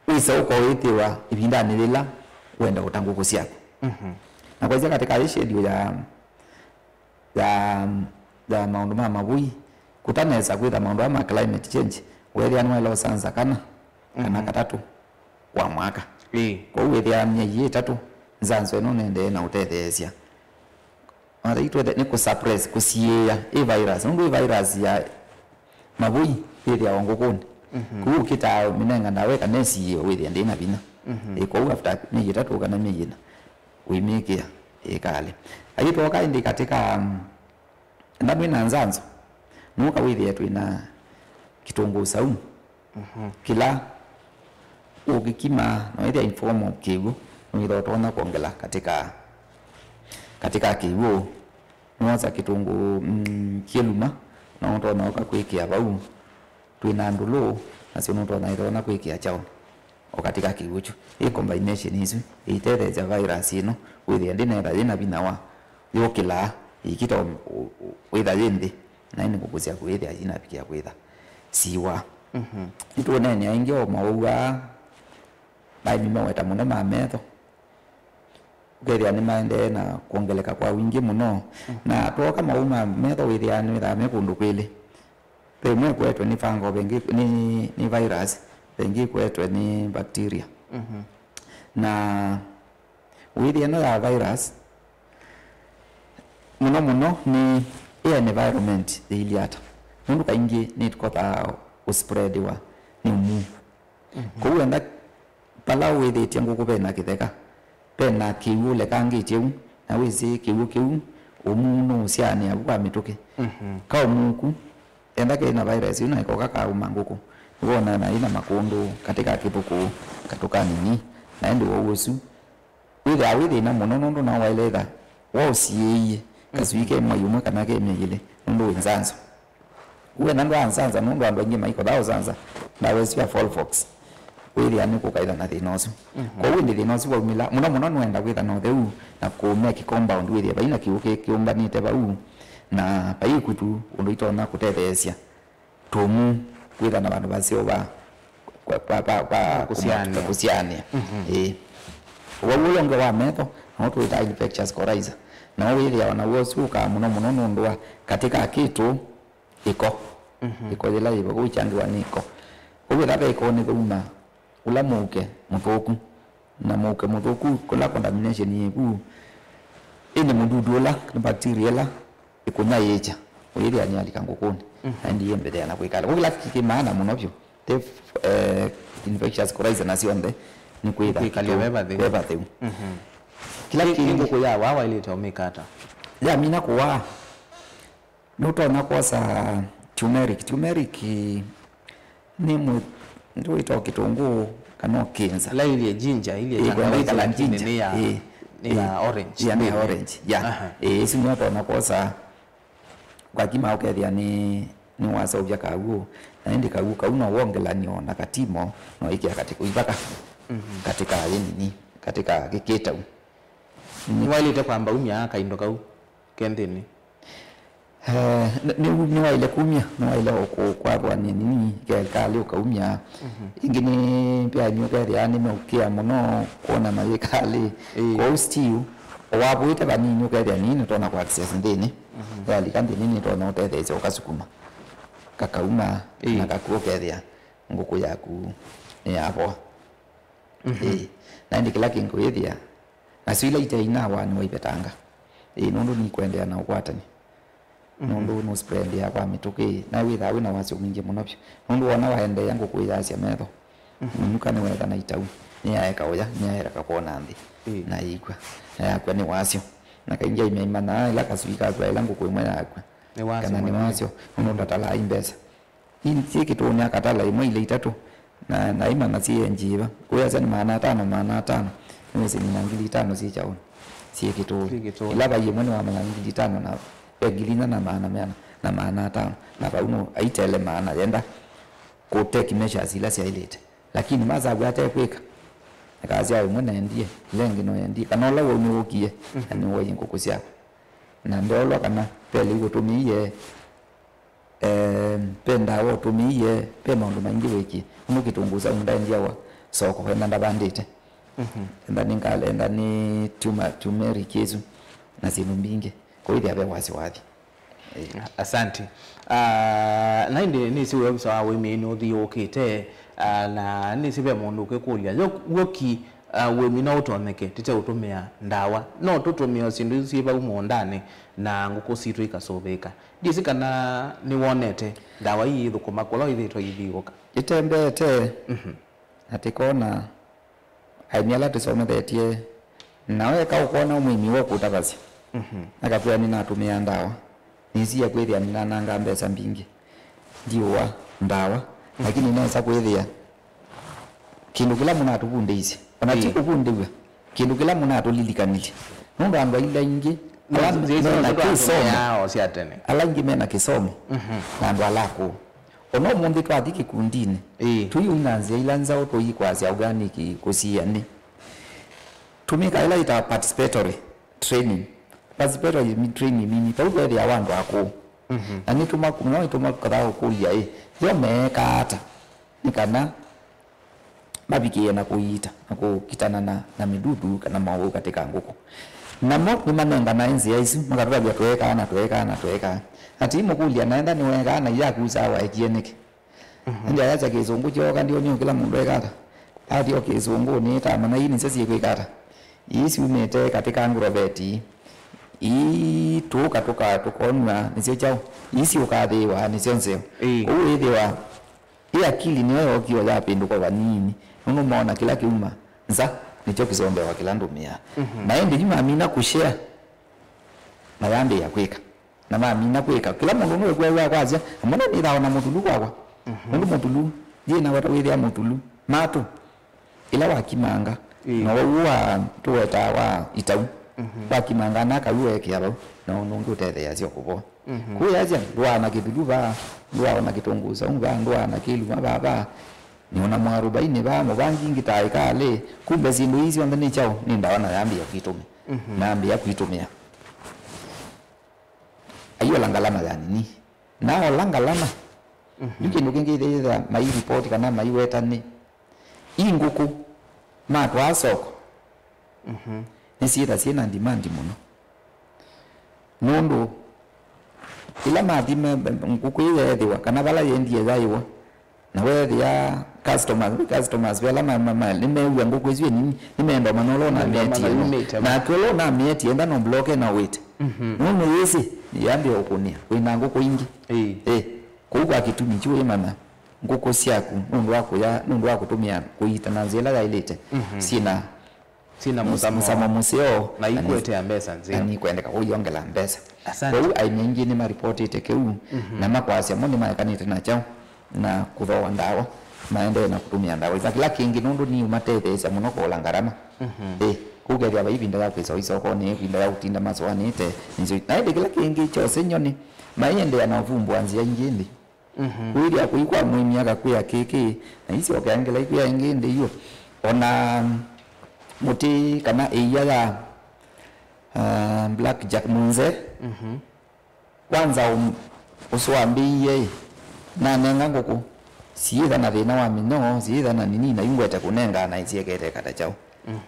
wĩse ũkoĩthĩwa ĩvindanĩ yĩla wenda ũta ngũkũ syaku. Mhm. Na kwaisya katika hii schedule ya, ya, ya maũndũ ma mavũi, kũtanesa kwĩtha maũndũ aa ma climate change, weethĩa nĩwaĩle ũsanza kana, kana, mhm, katatũ kwa mwaka. Ĩĩ. Kwoou wĩthĩaa myei ĩtatũ, nzanzo ĩno nĩendee na ũtetheesya. Ona yu twethe nĩ kũ suppress, kũsiĩĩa ĩ virus. Nũndũ ĩ virus ya, mavũi yĩthĩawa ngũkũnĩ. Mhm. Kũu ũkĩtaa mĩnenga ndawa ĩkanesiĩe wĩthĩa ndĩna vinya. Mhm. Ĩ, kwoou after myei ĩtatũ kana myei ĩna, ũimĩkĩa ĩkalĩ. Ayĩtwoka ĩndĩ katĩka, mm, enda mwĩ na nzanzo, nũka wĩthĩe twĩ na kĩtũngũũ saumu. Mhm. Kĩla ũkĩkima, na wĩthĩa inform of kĩw'ũ, nĩwĩthĩa ũtonya kwongela katĩka, katĩka kĩw'ũ. Nĩwosa kĩtũngũũ, mm, kĩluma, na ũtonya ũka kwĩkĩa vau. Twĩ na ndũlũ, nasyo nũtonya ĩthĩwa na kwĩkĩa kyaũnĩ, o katĩka kĩw'ũ kyu. Ĩ combination isu ĩitetheesya virus ĩno wĩthĩa ndĩnetha yĩna vinya wa yũkĩlaa, ĩkita wĩtha yĩ nthĩ, na ĩndĩ ngũkũ syaku ĩthĩa yinavikĩa kwĩtha siwa. Mhm. Nĩtũũneenea ĩngĩ o maũu aa, maĩ mĩmaweta mũno ma metho. Ũkethĩa nĩmaendee na kwongeleka kwa wingĩ mũno. Mm. Na twooka maũu ma metho wĩthĩaa nĩwĩthaa me kũndũ kwĩlĩ. Ve ĩmwe ĩkwetwe nĩ fungal, ve ĩngĩ nĩ, nĩ virus, ve ĩngĩ ĩkwetwe nĩ bacteria. Mhm. Na wĩthĩa ĩno ya virus, mũno mũno nĩ ĩ environment yĩilyĩ ata. Nũndũ kaingĩ nĩtũkothaa ũspreadiwa nĩ ũmuu. Mhm. Kwoou enda vala wĩthĩtye ngũkũ ve na kĩtheka, ve na kĩw'ũ ũlekangĩtye u, na wĩsĩ kĩw'ũ kĩu ũmuu nũũsyaanĩa vu kwa mĩtũkĩ. Mhm. Kaũmuu ku, enda kena virus ĩu na ĩkoka kaũma ngũkũ, nĩwonaa na ĩna makũndũ katĩ ka kĩthũkũ katũ kanini, na ĩndĩ wou ũsu wĩthĩaa wĩ thĩna mũno, nũndũ no waĩle ĩtha waũsiĩĩie kaswii ke mwai ũmwe kana ke myei ĩlĩ, nũndũ wĩ nzanzo. Wĩna ndwaa nzanza, nũndũ andũ aingĩ maikothaa ũsanza ndawa ĩsu ya Folfox, wĩthĩa nĩ kũkaĩtha na thĩna ũsu. Mhm. Kwoou ĩndĩ thĩna ũsu waumĩla, mũno mũno nũenda kwĩtha na ũtheu na kũ make compound, wĩthĩe vai na kĩw'ũ kĩ-, kĩũmbanĩte vau, na vai ikutu ũndũ itonya kũtetheesya tũmuu kwĩtha na vandũ vaseo va kwa, kwa, kwa, kwa kũsianĩa. Kũsianĩa. Mhm. Ĩĩ. Ũwau ũla ũngĩ wa metho, no twĩtaa infectious coryza. Na wĩthĩawa na w'o ũsu ũkaa mũno mũno nũndũ wa katĩ ka kĩtũ ĩko. Mhm. Ĩko yĩla yĩvo kũu ĩkyangĩwa nĩ ĩko. Kwoou ĩla ve ĩko nĩvauma ũla mũuke mũthũku. Na mũuke mũthũku, kũla contamination yĩ vu, ĩndĩ mũdudu ũla, nĩ bacteria ĩla ĩkũnyaĩĩkya, ũyĩthĩa nĩyalika ngũkũnĩ, mhm, na ĩndĩ yĩmbĩthĩa na kwĩkala. Kwoou kĩla kĩ maana mũno vyũ, te, eh, infectious coryza na syonthe, nĩ kwĩtha kwĩkalya kĩtũ ve vatheu. Ve vatheu. Mhm. Kĩla kĩ, kĩ, kĩ ngũkũ ya waa waĩlĩte ũmĩka ata? Yamina kũwaa, nũtonya kwosa turmeric. Turmeric nĩ mũ-, ndũĩtwa kĩtũngũũ kana ũkĩnza. Ĩla ilyĩ ginger, ilyĩ, ĩĩ, kwenda tangawizi, ĩkala lakini ginger, nĩ ya, ĩĩ, nĩ ya, ĩĩ, orange. Ya, nĩ ya, ĩĩ, orange, ya. Aha. Ĩĩ, ĩsu nĩyo ũtonya kwosa, ũkakima ũkethĩa nĩ, nĩwaseũvya kaw'ũ, na ĩndĩ kaw'ũ kau no wongelany'o na katimo, no ĩkĩa katĩ ivaka, mhm, katĩ ka yĩ nini, katĩ ka kĩkĩtau. Nĩwaĩlĩte kwamba umya kaindo kau ke nthĩnĩ? Eh, nĩ, nĩ, nĩwaĩle kumya, nĩwaĩle o kũ-, kwathwa nĩ nini, kelikalĩ ũkaumya. Mhm. Ĩngĩ nĩ pyaini ũkethĩa nĩmeũkĩa mũno kwona mavikalĩ. Ĩĩ. Kwoou still, o wavũĩte vanini ũkethĩa nini nĩtonya kũ access nthĩnĩ. Mhm. Yalika nthĩnĩ nĩtonya ũtetheesya ũkasukuma. Kakauma, ĩĩ, na kaku ũkethĩa ngũkũ yaku nĩyavoa. Mhm. Ĩĩ. Na ĩndĩ kĩla kĩngĩ wĩthĩa, nasyo ila ite inawa nĩwaivetanga. Ĩĩ, nũndũ nĩikũendeea na ũkwatani. Mhm. Nũndũ nũspreadia kwa mĩtũkĩ, na wĩthaa wĩna wasyo mwingĩ mũno vyũ. Nũndũ wona waendeea ngũkũ ĩyasya metho, mhm, mũnyuka nĩwetha na itau, nĩyaeka ũya, nĩyaeka kwona nthĩ, ĩĩ, na yĩkw'a, na yakw'a nĩ wasyo. Na kaingĩ aimya imanyaa ĩla kaswii kakw'a ĩla ngũkũ ĩmwe yakw'a, nĩ wasyo kana nĩ mũnene, wasyo, nũndũ ndatalaa i mbesa. Ii syĩ kĩtũũnĩ akatala ĩmwe ilĩ itatũ, na, na imana syĩ enji ĩva. Kũyasya nĩ maana atano, maana atano, nĩwĩsĩ nina ngili itano syĩ kyaũnĩ, syĩ kĩtũũnĩ. Syĩ kĩtũũnĩ. Ĩla vai ĩmwe nĩwamanya ngili itano na ve ngili inya na maana meana na maana atano, na vau no aitele maana yenda kũ take measures ila syaĩlĩte. Lakini masavw'a ate kwĩka, akasya ĩmwe naendie, ĩla ĩngĩ noyendie, kana ũla wau nĩwũkie, na nĩwoie ngũkũ syakwa. Na ndeolwa kana ve lĩu ũtũmĩie, eh, ve ndawa ũtũmĩie, ve maũndũ maingĩ wĩkie. Nũndũ kĩtũngũũ saumu ndaendiawa soko, enda ndavandĩte. Mhm. Enda nĩ ngale, enda nĩ tuma-, turmeric ĩsu, na syĩndũ mbingĩ. Kũĩthĩa ve wasiwasi. Eh. Asante. Ah, na ĩndĩ nĩsĩ wĩa ovisa wa ũĩmĩĩ nũthiũũkĩte, ah, na nĩsĩ ve mũndũ ũkĩkũlya. Yo, w'o ki Ah, ũĩmi no ũtonyeke tũte ũtũmĩa ndawa. No tũtũmĩe o syĩndũ isu syĩ vau mũũndanĩ na ngũkũ sitũ ikasũvĩĩka. Ndyĩsĩ kana nĩwonete ndawa ii ithũkũma kũla ithĩtwe ithiũũka. Ĩtembete, mhm, na tĩkona aĩmi ala tũsomethetye, na weka ũkwona mũĩmi wokũtavasya, mhm, akakwĩa, "Nĩnatũmĩa ndawa, nĩsie kwĩthĩa nĩnananga mbesa mbingĩ, ndiũa ndawa, lakini nesa kwĩthĩa kĩndũ kĩla mũnatũvundĩisye, ona ti, ĩĩ, kũvundĩw'a, kĩndũ kĩla mũnatũlilikanilye." Nũndũ andũ aila aingĩ ala, nĩ, nĩ, mena kĩsomo, o sya tene, ala aingĩ mena kĩsomo, mhm, na andũ ala akũũ. Ona ũmũnthĩ twathi kĩkundinĩ, ĩĩ, tũiũina nzĩa ila nzaũ tũikwasya organic kũsiĩa nĩ. Tũmĩka ĩla yĩtawa participatory training. Participatory training nini, vau vethĩawa andũ akũũ. Mhm. Na nĩtũma, no ĩtũma kathaa ũkũlya, ĩ, yo meekaa ata nĩ kana mavikĩe na kũiita na kũkitana na, na mĩdudu kana maũũ katĩ ka ngũkũ. Namo nĩmanenganae nzĩa isu, makatũtavya tweekaa na tweekaa na tweekaa. Na tũimũkũlya, "Na enda nĩweekaa na iyaku saa waekie nĩkĩ?" Mhm. Ĩndĩ ayasya kĩsũngũ kyooka, ndionio kĩla mũndũ eka ata. Athi o kĩsũngũnĩ, tamanya ii nĩsyo syĩkwĩka ata. Ii syumĩte katĩ ka ngũroveti. Ii tũũka tũka-, tũkonw'a nĩsyo kyaũ. Ii syũkathĩĩwa nĩsyo nzeo. Ĩĩ. Kwoou wĩthĩwa ĩ akili nĩyo yookie o yapĩndũka o vanini. Nũndũ moona kĩla kĩuma nza nĩkyo kĩsombeawa kĩla ndũmĩaa. Mhm. Na ĩndĩ yu mamina kũshare, mayambĩĩa kwĩka. Na mamina kwĩka. Kĩla mũndũ nũĩkwew'a kwasya, "Amwe nĩnĩthawa na mũthulu kwakwa." Mhm. Nũndũ mũthulu, yĩna wata wĩthĩa mũthulu. Matũ, ĩla wakimanga, ĩĩ, na wau wa tũwetaa wa itau, mhm, wakimanga na kaũ weekĩa vau, na ũndũ ũngĩ ũtetheeasya kũvoa. Mhm. Kũyasya, "Ndũaa na kĩthulu vaa, ndũaa na kĩtũngũũ saumu vaa, ndũaa na kĩluma vaa, vaa." Nĩona mwarubaini vaa, mũvangi ngitaĩka alĩ, kumbe syĩndũ ii syonthe nĩ kyaũ? Nĩ ndawa, na yambĩĩa kwitũmĩa. Mhm. Nambĩĩa kwitũmĩa. Aiola ngalama ya nini. Naola ngalama. Mhm. Yu kĩndũ kĩngĩ ĩthĩa mai report kana maiweta nĩ ii ngũkũ matwaa soko. Mhm. Nĩsyĩtha syĩ na demand mũno. Nũndũ ĩla mathi me-, ngũkũ ĩyo yeethĩwa kana vala yendie yaĩwa, na weethĩa customers, customers ve ala ma-, ma-, ma-, nĩmeew'a ngũkũ ĩsu ĩ nini, nĩmeenda ũmanya ũla ũnamĩetie. Nĩmeenda ũmanya yumĩte va. Nake ũla ũnamĩetie enda no bloke na wĩte. Mhm. Nũndũ yĩsĩ yambĩĩa ũkũnĩa, wĩ na ngũkũ ingĩ. Ĩĩ. Ĩ, kũu kwa kĩtumi kyu wĩmanya ngũkũ syaku nũndũ wa kũya, nũndũ wa kũtũmĩa kũiita na nzĩa ĩla yaĩlĩte, mhm, syĩ na syĩ na mũsamo, mũsamo mũseo, na na nĩ-, ikwetee mbesa nzeo, na nikwendeka kũiongela mbesa. Asante. Kwoou aĩmi aingĩ nĩmaripotĩte kĩu, mhm, na makwasya mo nĩmaekanĩte na kyaũ na kũthooa ndawa, maendee na kũtũmĩa ndawa. Na kĩla kĩngĩ, nũndũ nĩ ũmatetheesya mũno kũola ngarama. Mhm. Ĩ, kũkethĩa vai ĩvinda ya kwĩsa isokonĩ, ĩvinda ya kũtinda masũanĩte, nĩsyo. Na ĩndĩ kĩla kĩngĩ kyose nyoni, maiendeea na ũvumbũa nzĩa ingĩ ĩndĩ. Mhm. Wĩthĩa kũi kwa mũĩmi akakwĩa kĩkĩ, na isyokea ngĩla ikwĩa ĩngĩ ĩndĩ yu. Ona mũtĩ kana ĩia ya, ah, black jack mũnze. Mhm. Kwanza ũ-, ũsu wambĩĩie ĩ, nanenga ngũkũ, siĩtha na thĩna wa mĩnyoo, siĩtha na nini, na yu ngwete kũnengaa na ĩsyekete kata kyaũ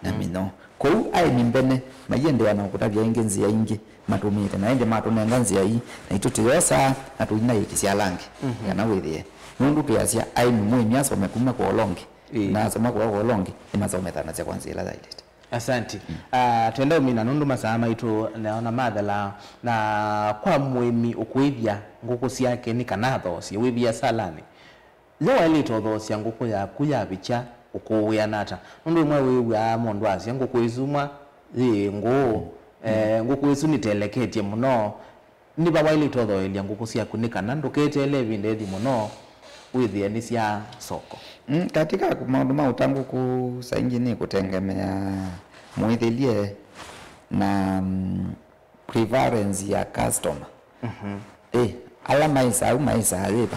na mĩnyoo. Kwoou aĩmi mbene maiendeea na kũtavya ĩngĩ nzĩa ingĩ matũmĩĩte, na ĩndĩ matũnenga nzĩa ii, naitũ tũyosaa na tũinaĩkĩsya ala angĩ, mhm, kana wĩthĩe. Nũndũ twĩasya aĩmi, mũĩmi asome kuma kwa ũla ũngĩ, ĩĩ, na asoma kwa ũla ũngĩ, nĩmasomethanasya kwa nzĩa ĩla yaĩlĩte. Asanti. Mm. Ah, twenda ũmina nũndũ masaa maitũ naona mathela, na kwa mũĩmi ũkũĩthya ngũkũ syake nĩ kana athoosye wĩ viasalanĩ, yo waĩlĩte ũthoosya ngũkũ yaku yavikya ũkũũ wĩana ata? Nũndũ ĩmwe wĩw'aa mũndũ asya, "Ngũkũ ĩsu mwa yĩ ngũũ, mm, eh, ngũkũ ĩsu nĩteleketye mũno." Nĩ va waĩlĩte ũthoelya ngũkũ syaku nĩ kana ndũketeele ĩvinda ĩthi mũno wĩthĩe nĩsyaa soko? Mm, katika maũndũ ma ũta ngũkũ, saa ingĩ nĩ kũtengemea mwĩthĩlye na, mm, preference ya customer. Mhm. Ĩ, ala maĩsaa au maĩsaa yĩva?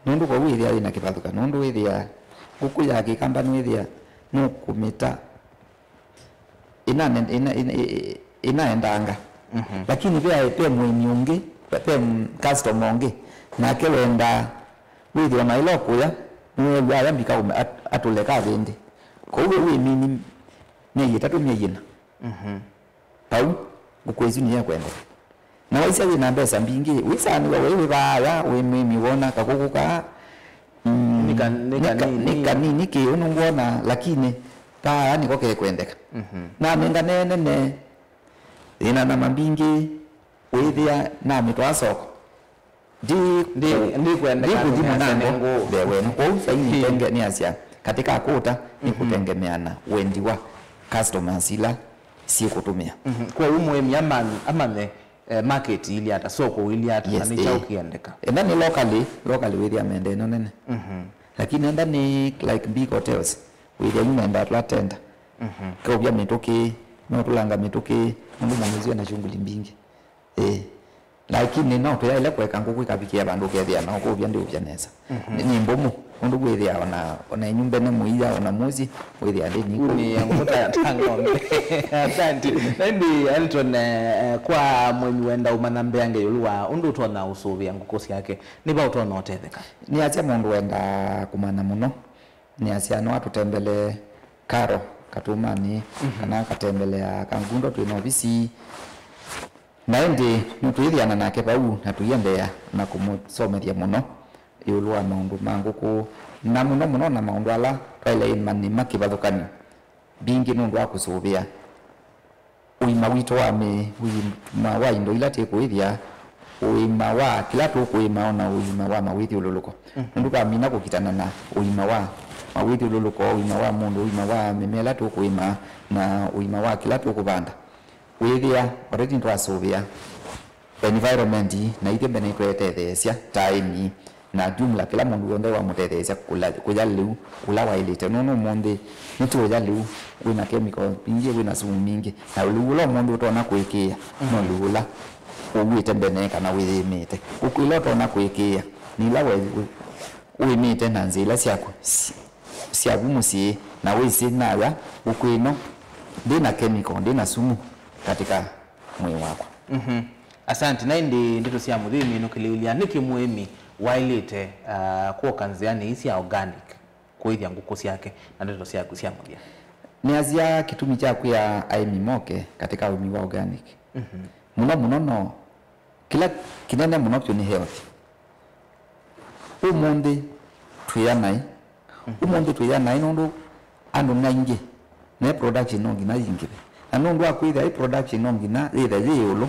Nũndũ kwoou wĩthĩa wĩ na kĩvathũkany'o, nũndũ wĩthĩa ngũkũ ya kĩkamba nĩwĩthĩa nũkũmĩta ĩna-, ĩna-, ĩna-, ĩ-, ĩ-, ĩnaendanga. Mhm. Lakini ve, ve mũĩmi ũngĩ, ve, ve customer ũngĩ, nake wendaa wĩthĩwa na ĩla ũkũya, nĩwew'aa aya mbika ũme-, at-, atũle kavĩndĩ. Kwoou we wĩmini myei ĩtatũ, myei ĩna. Mhm. Vau, ngũkũ ĩsu nĩyekwendeka. Na waisya wĩ na mbesa mbingĩ, wĩsanĩwa wĩ, wĩ vaaya, wĩ mũĩmi wona kakũkũ kaa, mm, nĩ ka-, nĩ nĩ ka-, kanini, nĩ kanini kĩĩ ũnũngwona, lakini Vaa nĩko kekwendeka. Mhm. Nanengane nene, yĩna nyama mbingĩ, wĩthĩa namĩtwaa soko. Ndi- Ndi- ndikwendeka ndikũthi nũmĩasya mũnango nĩ ngũ. Ve wene. Kwoou sai nĩtenge nĩasya, katika kũta nĩkũtengemeana wendi wa customers ila syĩkũtũmĩa. Mhm. Kwoou mũĩmi aman- amanye, eh, market ili ata, soko ili ata, na Yes, nĩ kyaũ eh. Kĩendeka. Enda nĩ locally, locally wĩthĩa mende ĩno nene. Mhm. Lakini enda nĩ like big hotels, wĩthĩa yu menda atla tenda. Mhm. Keũvya mĩtũkĩ, no tũlanga mĩtũkĩ, nũndũ mũmĩzi ena shughuli mbingĩ. Ĩĩ. Lakini no tũyaĩle kũeka ngũkũ ikavikĩa vandũ ũkethĩa na ũkũvya ndĩũvya nesa. Mhm. Nĩ, nĩ mbũmũ, ũndũ wĩthĩa ona, ona ĩnyumba nĩ mũia, ona mũsyĩ, wĩthĩa ndĩ nĩ Unĩ ya ngũkũ ta, ta ng'ombe. Asante. Na ĩndĩ Elton, eh, eh, kwa mũĩmi wenda ũmanya mbeange ĩũlũ wa ũndũ ũtonya ũsũvĩa ngũkũ syake, nĩ va ũtonya ũtetheka? Nĩasya mũndũ wenda kũmanya mũno, nĩasya no atũtembelee Karo Katũmanĩ, mhm, kana akatembelea Kangundo twĩ na ovisi. Na ĩndĩ nĩtwĩthĩana nake vau na tũiendeea na kũmũsomethya mũno ĩũlũ wa maũndũ ma ngũkũ, na mũno mũno na maũndũ ala twaĩle ĩmanyĩma kĩvathũkany'o mbingĩ nũndũ wa kũsũvĩa ũima witũ wa mĩĩ, ũima wa indo ila twĩkũĩthya, ũima wa kĩla tũkũĩma, o na ũima wa mawĩthyũlũlũko. Mhm. Nũndũ twamina kũkitana na ũima wa mawĩthyũlũlũko, ũima wa mũndũ, ũima wa mĩmea ĩla tũkũĩma, na ũima wa kĩla tũkũvanda. Wĩthĩa already nĩtwasũvĩa environment, na ithyĩ mbene nĩtwetetheesya ta aĩmi, na jumla kĩla mũndũ w'onthe wamũtetheesya kũla- kũya lĩu ũla waĩlĩte, nũndũ ũmũnthĩ nĩtũũya lĩu wĩna chemical mbingĩ, wĩna sumu mbingĩ, na lĩu ũla ũmũnthĩ ũtonya kũĩkĩĩa no lĩu ũla ũw'ĩte mbene kana wĩyĩmĩte. Ngũkũ ila ũtonya kũĩkĩĩa nĩ ila we- we- ũĩmĩte na nzĩa ila syaku si- syaku mũsyĩ, na wĩsĩ naya ngũkũ ĩno ndĩ na chemical, ndĩ na sumu katika mwĩĩ wakwa. Mhm. Asante. Na ĩndĩ ndeto sya mũthĩmi nũkĩlĩĩlya, nĩkĩ mũĩmi waĩlĩte, ah, kwoka nzĩanĩ ii sya organic kũĩthya ngũkũ syake, na ndeto syaku sya mũthya? Nĩasya kĩtumi kya kwĩa aĩmi moke katika ũĩmi wa organic. Mhm. Mũno mũno no kĩla kĩnene mũno vyũ nĩ health. Ũmũnthĩ twĩ ya naĩ. Mhm. Ũmũnthĩ twĩ ya naĩ nũndũ andũ nĩ aingĩ, na ĩ production no nginya yingĩve. Na nũndũ wa kwĩthĩa ĩ production no nginya yĩthe yĩ ĩũlũ,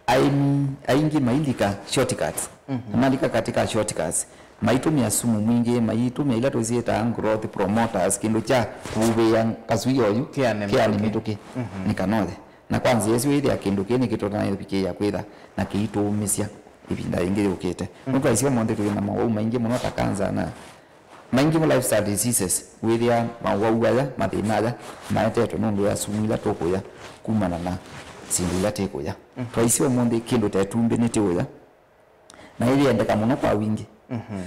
aĩmi aingĩ mailika shortcuts. Mhm. Na malika katika shortcuts, maitũmĩa sumu mwingĩ, maitũmĩa ila tũsyĩtaa growth promoters, kĩndũ kya kũvũĩa kasui oyu kĩane kĩane mĩtũkĩ. Mĩtũkĩ. Mhm. Nĩ kanothe. Na kwa nzĩa ĩsu, wĩthĩa kĩndũ kĩĩ nĩkĩtonya ĩvikĩĩa kwĩtha na kĩitũũmĩsya ĩvinda yĩngĩ yũkĩte. Mm. Nũndũ aisye ũmũnthĩ twĩ na mawau maingĩ mũno ta kanza na maingĩ mo lifestyle diseases, wĩthĩa mawau aya, mathĩna aya maetetwe nũndũ wa sumu ila tũkũya kumana na syĩndũ ila tĩkũya. Mm. Twaisye ũmũnthĩ kĩndũ ta ĩtumbĩ nĩtĩũya, na ĩyendeka mũno kwa wingĩ. Mhm.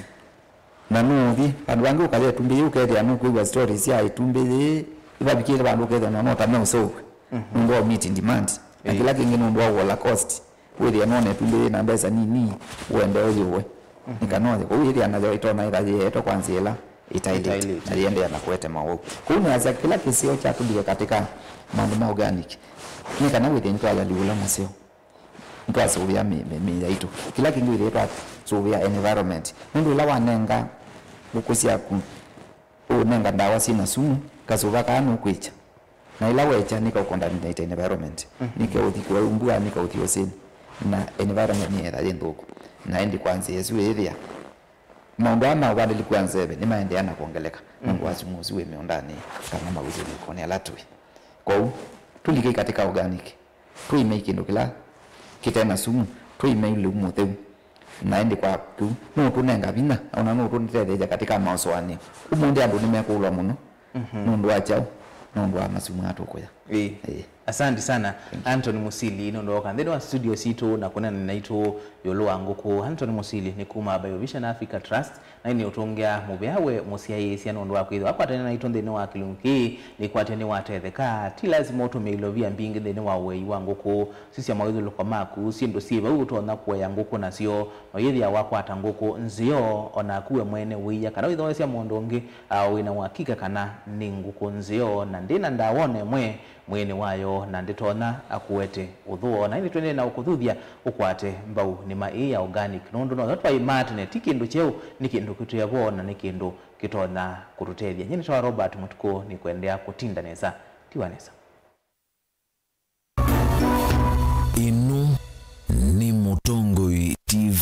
Na nũũthi vandũ vangĩ ũkaya ĩtumbĩ yĩĩ, ũkethĩa nũkwĩw'a stories sya ĩtumbĩ yĩĩ, ĩvavikĩte vandũ ũkethĩa no, no ta meũseũvw'a. Mhm. Nũndũ wa meet demand. Na ĩĩ. Kĩla kĩngĩ nũndũ wa ũola cost, wĩthĩa nona ĩtumbĩ yĩĩ na mbesa nini, ũende ũyũwe. Mhm. Nĩ kana ũye. Kwoou ĩthĩa nayo ĩtonya ĩtha yĩeetwe kwa nzĩa ĩla ĩtaĩlĩte. Ĩtaĩlĩte. Na yĩendeea na kũete mawau. Kwoou nĩasya kĩla kĩseo kyatũlile katika maũndũ ma organic, nĩ kana wĩthĩe nĩtwayaliũla maseo. Nĩtwasũvĩa mĩ- mĩ- mĩĩ yaitũ. Kĩla kĩngĩ wĩthĩe twasũvĩa environment. Nũndũ ĩla wanenga ngũkũ syaku, ũũnenga ndawa syĩ na sumu, kasũva kaa nũkwĩkya. Na ĩla wekya nĩkaũcontaminate environment. Mhm. Nĩkeũthi kũu mbua, nĩkaũthi ũsĩnĩ. Na environment nĩyetha yĩ nthũku. Na ĩndĩ kwa nzĩa ĩsu ĩĩthĩa maũndũ aa ma ũvandĩli kwa nzeve nĩmaendeea na kwongeleka nũndũ wa sumu ũsu wĩ mĩũndanĩ kana mawĩthyũlũlũkonĩ ala twĩ. Kwoou, tũlikei katika organic. Tũimei kĩndũ kĩla kĩte na sumu, tũimei lĩu mũtheu. Na ĩndĩ kwa kĩu, nũũtũnenga vinya, o na nũũtũtetheesya katika maũsũanĩo. Ũmũnthĩ andũ nĩmekũlwa mũno. Mhm. Nũndũ wa kyaũ? Nũndũ wa masumu aa tũkũya. Ĩĩ. Ĩĩ. Asante sana, Anthony Musili, nũndũ woka nthĩnĩ wa studio sitũ na kũneena naitũ ĩũlũ wa ngũkũ. Anthony Musili nĩ kuma Biovision Africa Trust, na nĩ ũtũngĩa mũvea we mũsyaĩĩsya nũndũ wa kwĩthĩwa akwatene naitũ nthĩnĩ wa kĩlungu kĩĩ. Nĩkwatya nĩwatetheka. Ti lasima ũtũmĩe ilovia mbingĩ nthĩnĩ wa ũei wa ngũkũ. Sisya mawĩthyũlũko maku, syĩndũ syĩ vau ũtonya kũea ngũkũ nasyo, na ũyĩthĩa wakwata ngũkũ nzeo, o naku we mwene wĩia kana wĩthoesya mũndũ ũngĩ, a, wĩ na ũakika kana nĩ ngũkũ nzeo na ndĩ na ndawa o na ĩmwe. mwĩĩnĩ wayo, na ndĩtonya akũete ũthũo. Na ĩndĩ tũendee na ũkũthuthya ũkwate mbau nĩma ĩĩ ya organic, nũndũ noyo twaĩmaa tene, ti kĩndũ kyeũ, nĩ kĩndũ kĩtwĩ vo na nĩ kĩndũ kĩtonya kũtũtethya. Nyie nĩtawa Robert Mũtukũ, nĩkũendeea kũtinda nesa. Tiwa nesa.